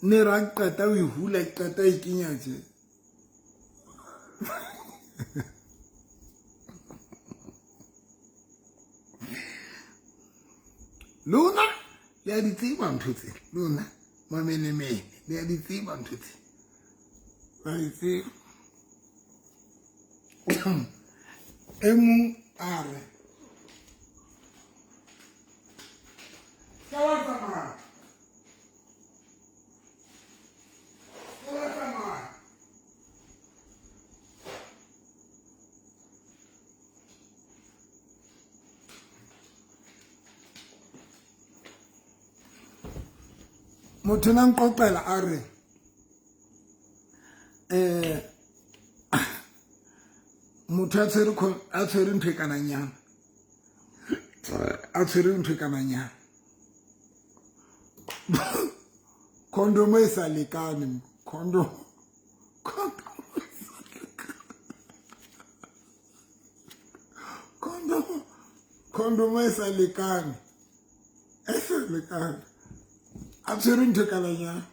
Speaker 1: Ne ra qeta ho e hula, ke qeta e kenya tje. Lona le a di tseba ntho tse, lona mamenemene le a di tseba ntho tse, ba di tseba. E mong a re ka wa tsamaya, ka wa tsamaya. Motho na nqoqela a re motho a tshwere a tshwere ntho e kananyana, a tshwere ntho e kananyana, condom e sa lekane, condom, condom, condom e sa lekane, e sa lekane, a tshwere ntho e kananyana,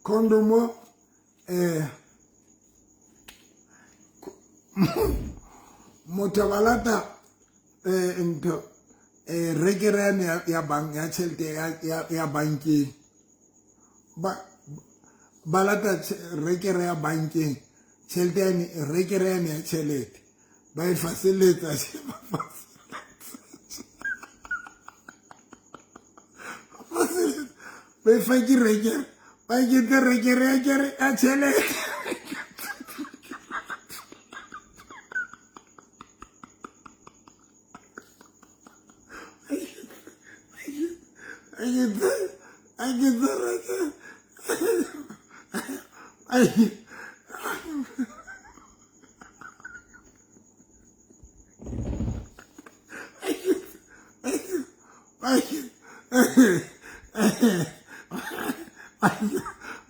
Speaker 1: condom motho ba lata ntho rekere yane ya bank ya tjhelete ya bankeng, ba lata rekere ya bankeng, tjhelete yane, rekere yane ya tjhelete ba e faseletsa, ba e fa ke rekere, ba kentse rekere ya kere ya tjhelete.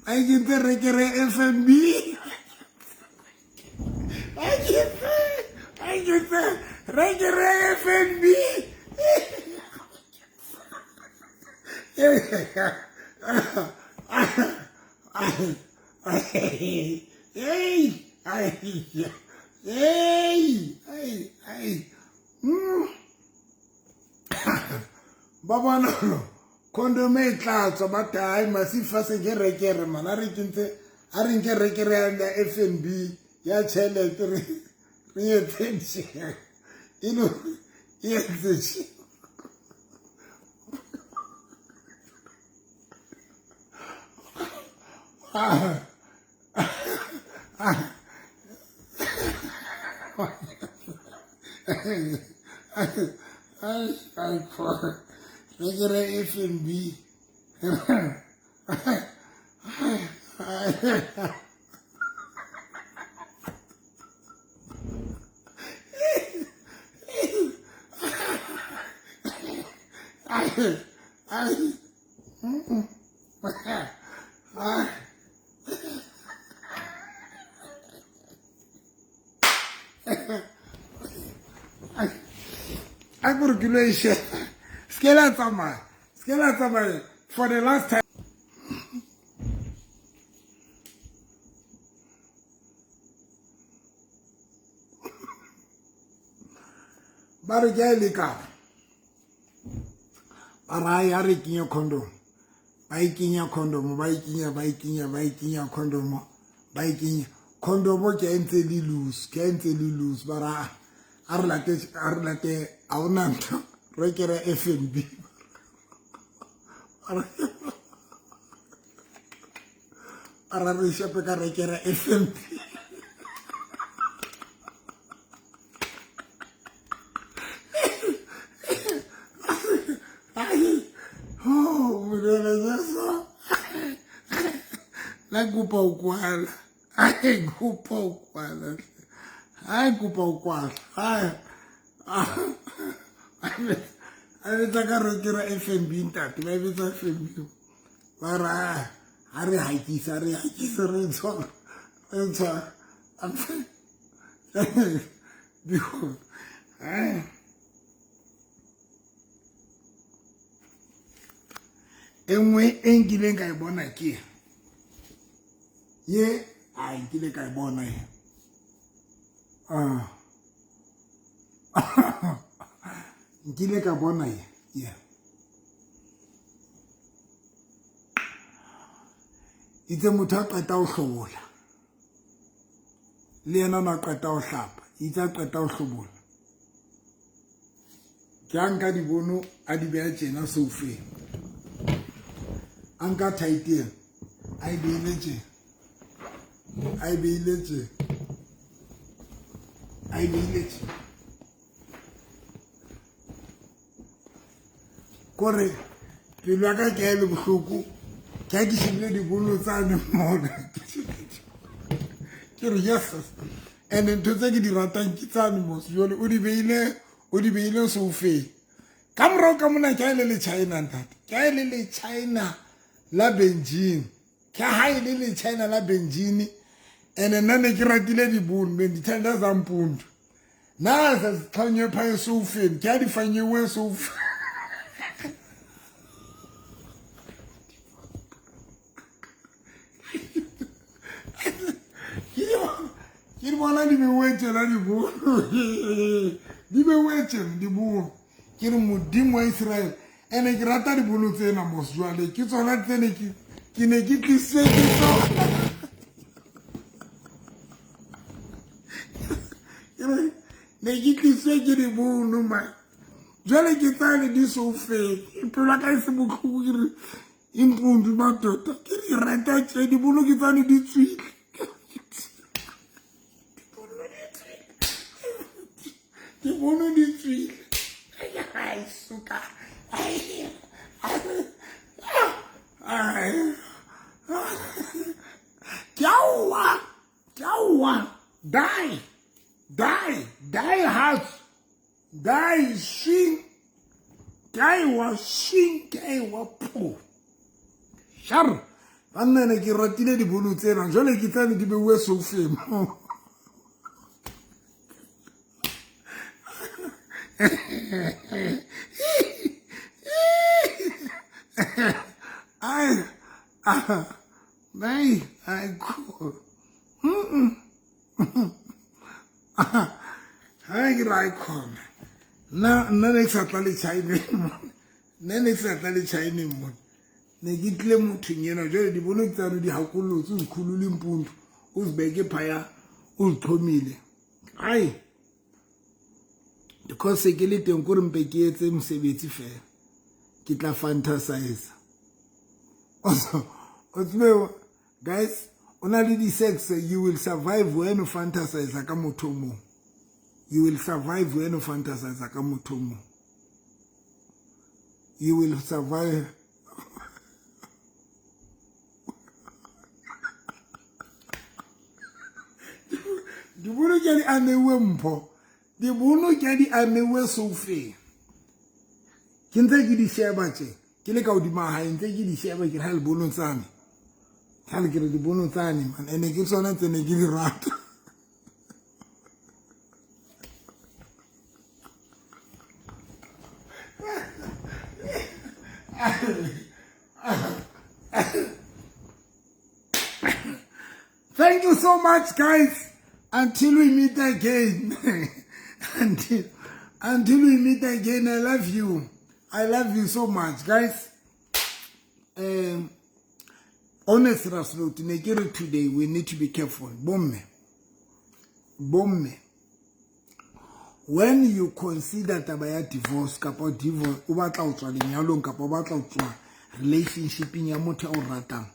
Speaker 1: Ba kentse rekere FNB. Ba kentse rekere FNB. Ba bona condom e tla tswa, ba tae masifa se ke rekere man, a re kentse, a re nke rekere ya FNB ya tjhelete re etse tje, e no e etse tje. Rekere FNB. A ko re ke lo e sheba. Se ke la tsamaya, se ke la tsamaya for the last time. Ba re ke a e lekana, ba re a re kenye condom, ba e kenya condom, ba e kenya, ba e kenya, ba e kenya condom, ba e kenya condom, ke ntse le loose, ke ntse le loose, ba ra a re late, a re late, a hona ntho re kere FNB. A ra re shape ka rekere FNB. Ai kopa o kwala. Ai kopa o kwala. Ai kopa o kwala. Ai. A betsa ka rekera FNB ntate, ba betsa FNB. Ba re ha re hakisa, re hakisa re tshwara. Re tshwara. Because ai e nngwe e nkileng ka e bona ke ye a nkile ka e bona ye nkile ka bona ye ye itse motho a qeta ho hlobola le yena o ne a qeta ho hlapa itse a qeta ho hlobola Ke a nka dibono a di beha tjena soufeng. A nka tight ena a e beile tjena. A e beile tjena. A e beile tjena. Kore pelo ya ka ke a e le bohloko ke ha ke shebile dibono tsane mona. Ke re yes. And ntho tse ke di ratang ke tsane mos jwale o di beile o di beile soufeng ka morago ka mona ke a e le le china ntate ke a e le le china la benjini ke ha e le le china la benjini ene nna ne ke ratile dibone bendithanda zampundu naza zixhonywe pha esofeni ke a di fanyewe esofeni. Ke di bona di bewetse la dibono di bewetse dibono ke re modimo wa Israel ene ke rata dibono tsena mos jwale ke tsona tse ne ke ne ke tlisitse ke tsona ne ke tlisitse ke dibono ma jwale ke tsane di soufetse pelo ya ka e se botlhoko ke re impundu madoda ke di rata tše diboloki tsane di tswile dibono di tswile ai suka ke aowa ke aowa die die die hard die swing kae wa swing kae wa pho shar banna ne ke ratile dibolo tsena jwale ke tsane di beuwe soufeng ai ai ai cool ha ke ra khona nna nna ne ke sa tla le China nna ne ke sa tla le China mo ne ke tlile mothong ena jwale di bone ke tsano di hakolotse uzikhulula impundu uzibeke phaya uzichomile ai because ke le teng kore mpe ke etse mosebetsi fela ke tla fantasize o tsebe guys o na le di-sex you will survive when o fantasize ka motho o mongwe you will survive when o fantasize ka motho o mongwe you will survive dibono ke di amewe mpho dibono ke di amewe soufeng ke ntse ke di sheba tje ke le ka hodima hae ntse ke di sheba ke ra le tsane kgale ke re dibono tsane man ene ke tsona tse ne ke di rata Thank you so much, guys. Until we meet again. Until we meet again, I love you. I love you so much, guys. On a serious note, Nigeria today, we need to be careful. Bomme. Bomme. When you consider taba ya divorce, kapa divorce, o batla ho tswa lenyalong kapa o batla ho tswa relationshipeng ya motho a o ratang,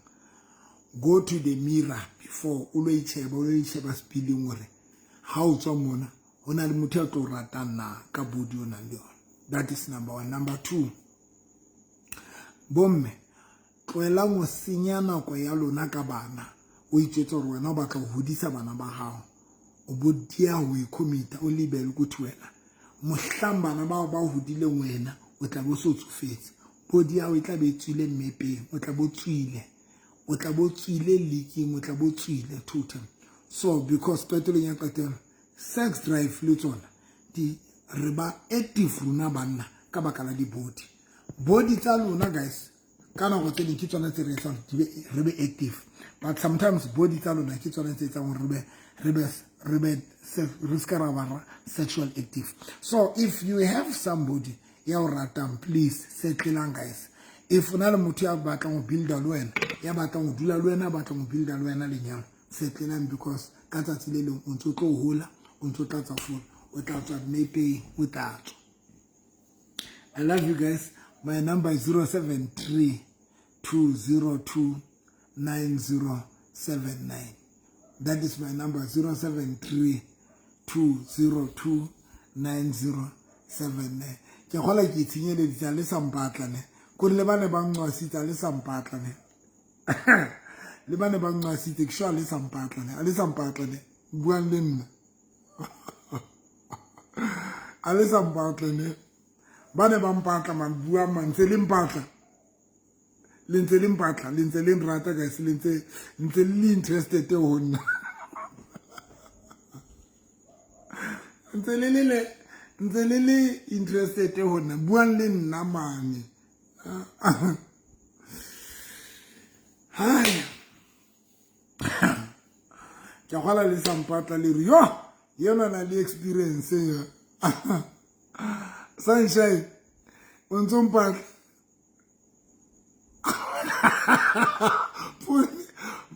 Speaker 1: go to the mirror before o lo itsheba, o lo itsheba sepileng hore ha o tswa mona ho na le motho a tlo ratang na ka body o nang le yona. That is number one. Number two, bomme tlohelang ho senya nako ya lona ka bana. O itjwetsa hore wena o batla ho hodisa bana ba hao, o bo dia ho ikhomita, o lebele ukuthi wena mohlang bana bao ba hodileng wena o tla bo so tsofetse, body ya hao e tla be e tswile mmepeng, o tla bo tswile, o tla bo tswile leaking, o tla bo tswile total. So because qetelong ya qetelo sex drive le tsona di re ba active rona banna ka baka la di-body. Body tsa lona guys ka nako tse ding ke tsona tse re etsang re be active, but sometimes body tsa lona ke tsona tse etsang gore re ska ra ba sexual active. So if you have somebody ya o ratang, please settlelang guys. If o na le motho ya batlang ho builda le wena, ya batlang ho dula le wena, batlang ho builda le wena lenyalo, settlelang, because ka tsatsi le leng o ntso tlo hola, o ntso tla tswa fola, o tla tswa mmepeng, o tla tswa. I love you guys. My number is 073 202 9079. That is my number, 073 202 9079. Ke gola ke itshenyeleditse le sa mpatla ne. Kore le bane ba nqwasitse le sa mpatla ne. Le bane ba nqwasitse ke sure le sa mpatla ne. A le sa mpatla ne. Buang le nna. A le sa mpatla ne. Ba ne ba mpatla man, buang man, ntse le mpatla. Le ntse le mpatla, le ntse le nrata guys, le ntse le le interested ho nna. Ntse le le ntse le le interested ho nna, buang le nna mane. Hai. Ke gola le sa mpatla le re yo, yona na le experience ya. Sunshine, o ntso mpatla.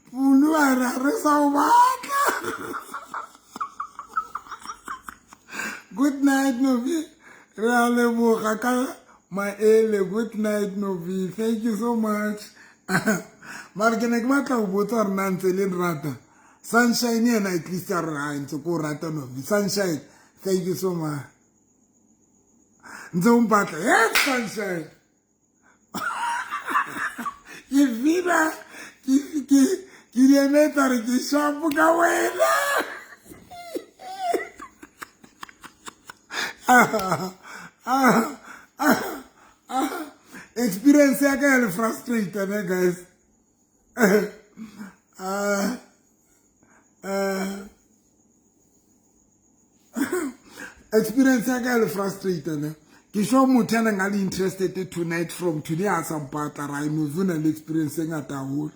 Speaker 1: Pulu a re re sa o batla. Good night Novi. Re a leboga ka maele. Good night Novi. Thank you so much. Mara ke ne ke batla ho botsa hore na ntse le nrata. Sunshine yena at least a re ha ntse ko rata Novi. Sunshine, thank you so much. Ntse o mpatla. Yes, Sunshine. Ke fina ke di emetsa re ke shapo ka wena. Experience ya ka ya le frustrate ne guys. Experience ya ka ya le frustrate ne. Ke sure motho ya nang a le interested tonight from today a sa mpatla ra no na le experience e ngata haholo.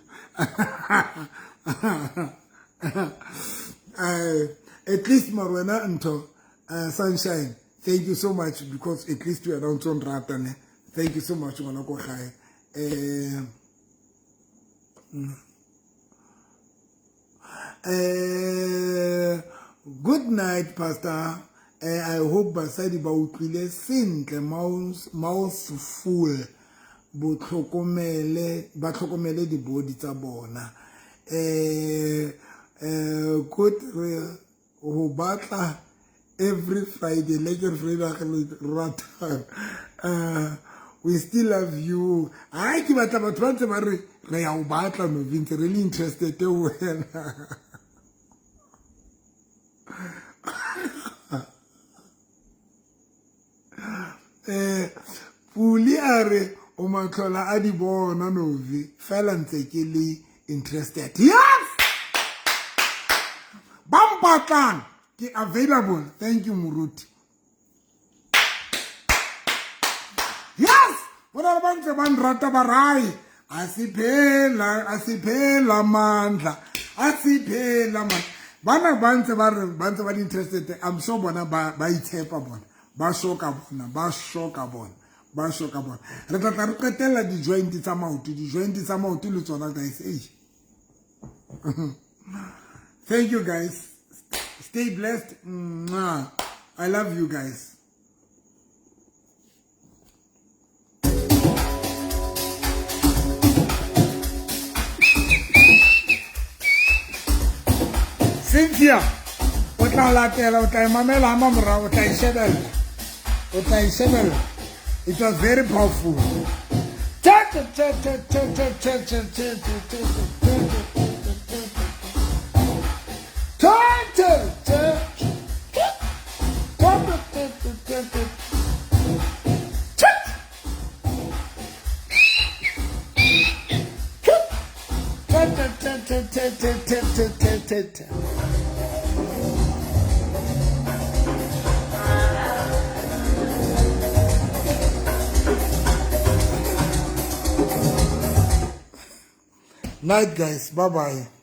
Speaker 1: At least mara wena ntho, Sunshine, thank you so much, because at least wena o ntso nrata ne. Thank you so much ngwana ko gae. Good night Pastor. I hope basadi ba utlwile sentle, mouthful, ba tlhokomele di-body tsa bona. Good ho batla every Friday, like every Friday rata. We still love you. Ai ke batla batho ba ntse ba re re ya o batla no ntse re le interested ho wena. Puli a re o matlhola a di bona Novi, fela ntse ke le interested. Yes! Ba mpatlang ke available. Thank you Moruti. Yes! Bona ba ntse ba nrata ba rai. A se phela mandla. A se phela mandla. Bana ba ntse ba re ba ntse ba le interested. I'm sure bona ba itshepa bona. Ba shoka bona, ba shoka bona, ba shoka bona. Re tla re qetella di-joint tsa maoto, di-joint tsa maoto le tsona guys. Hey. Thank you guys. Stay blessed. Mwah. I love you guys. Cynthia, o tla latela, o tla e mamela ha mamorao, o tla e shebella. O tla e shebella. It was very powerful. Night, guys. Bye bye.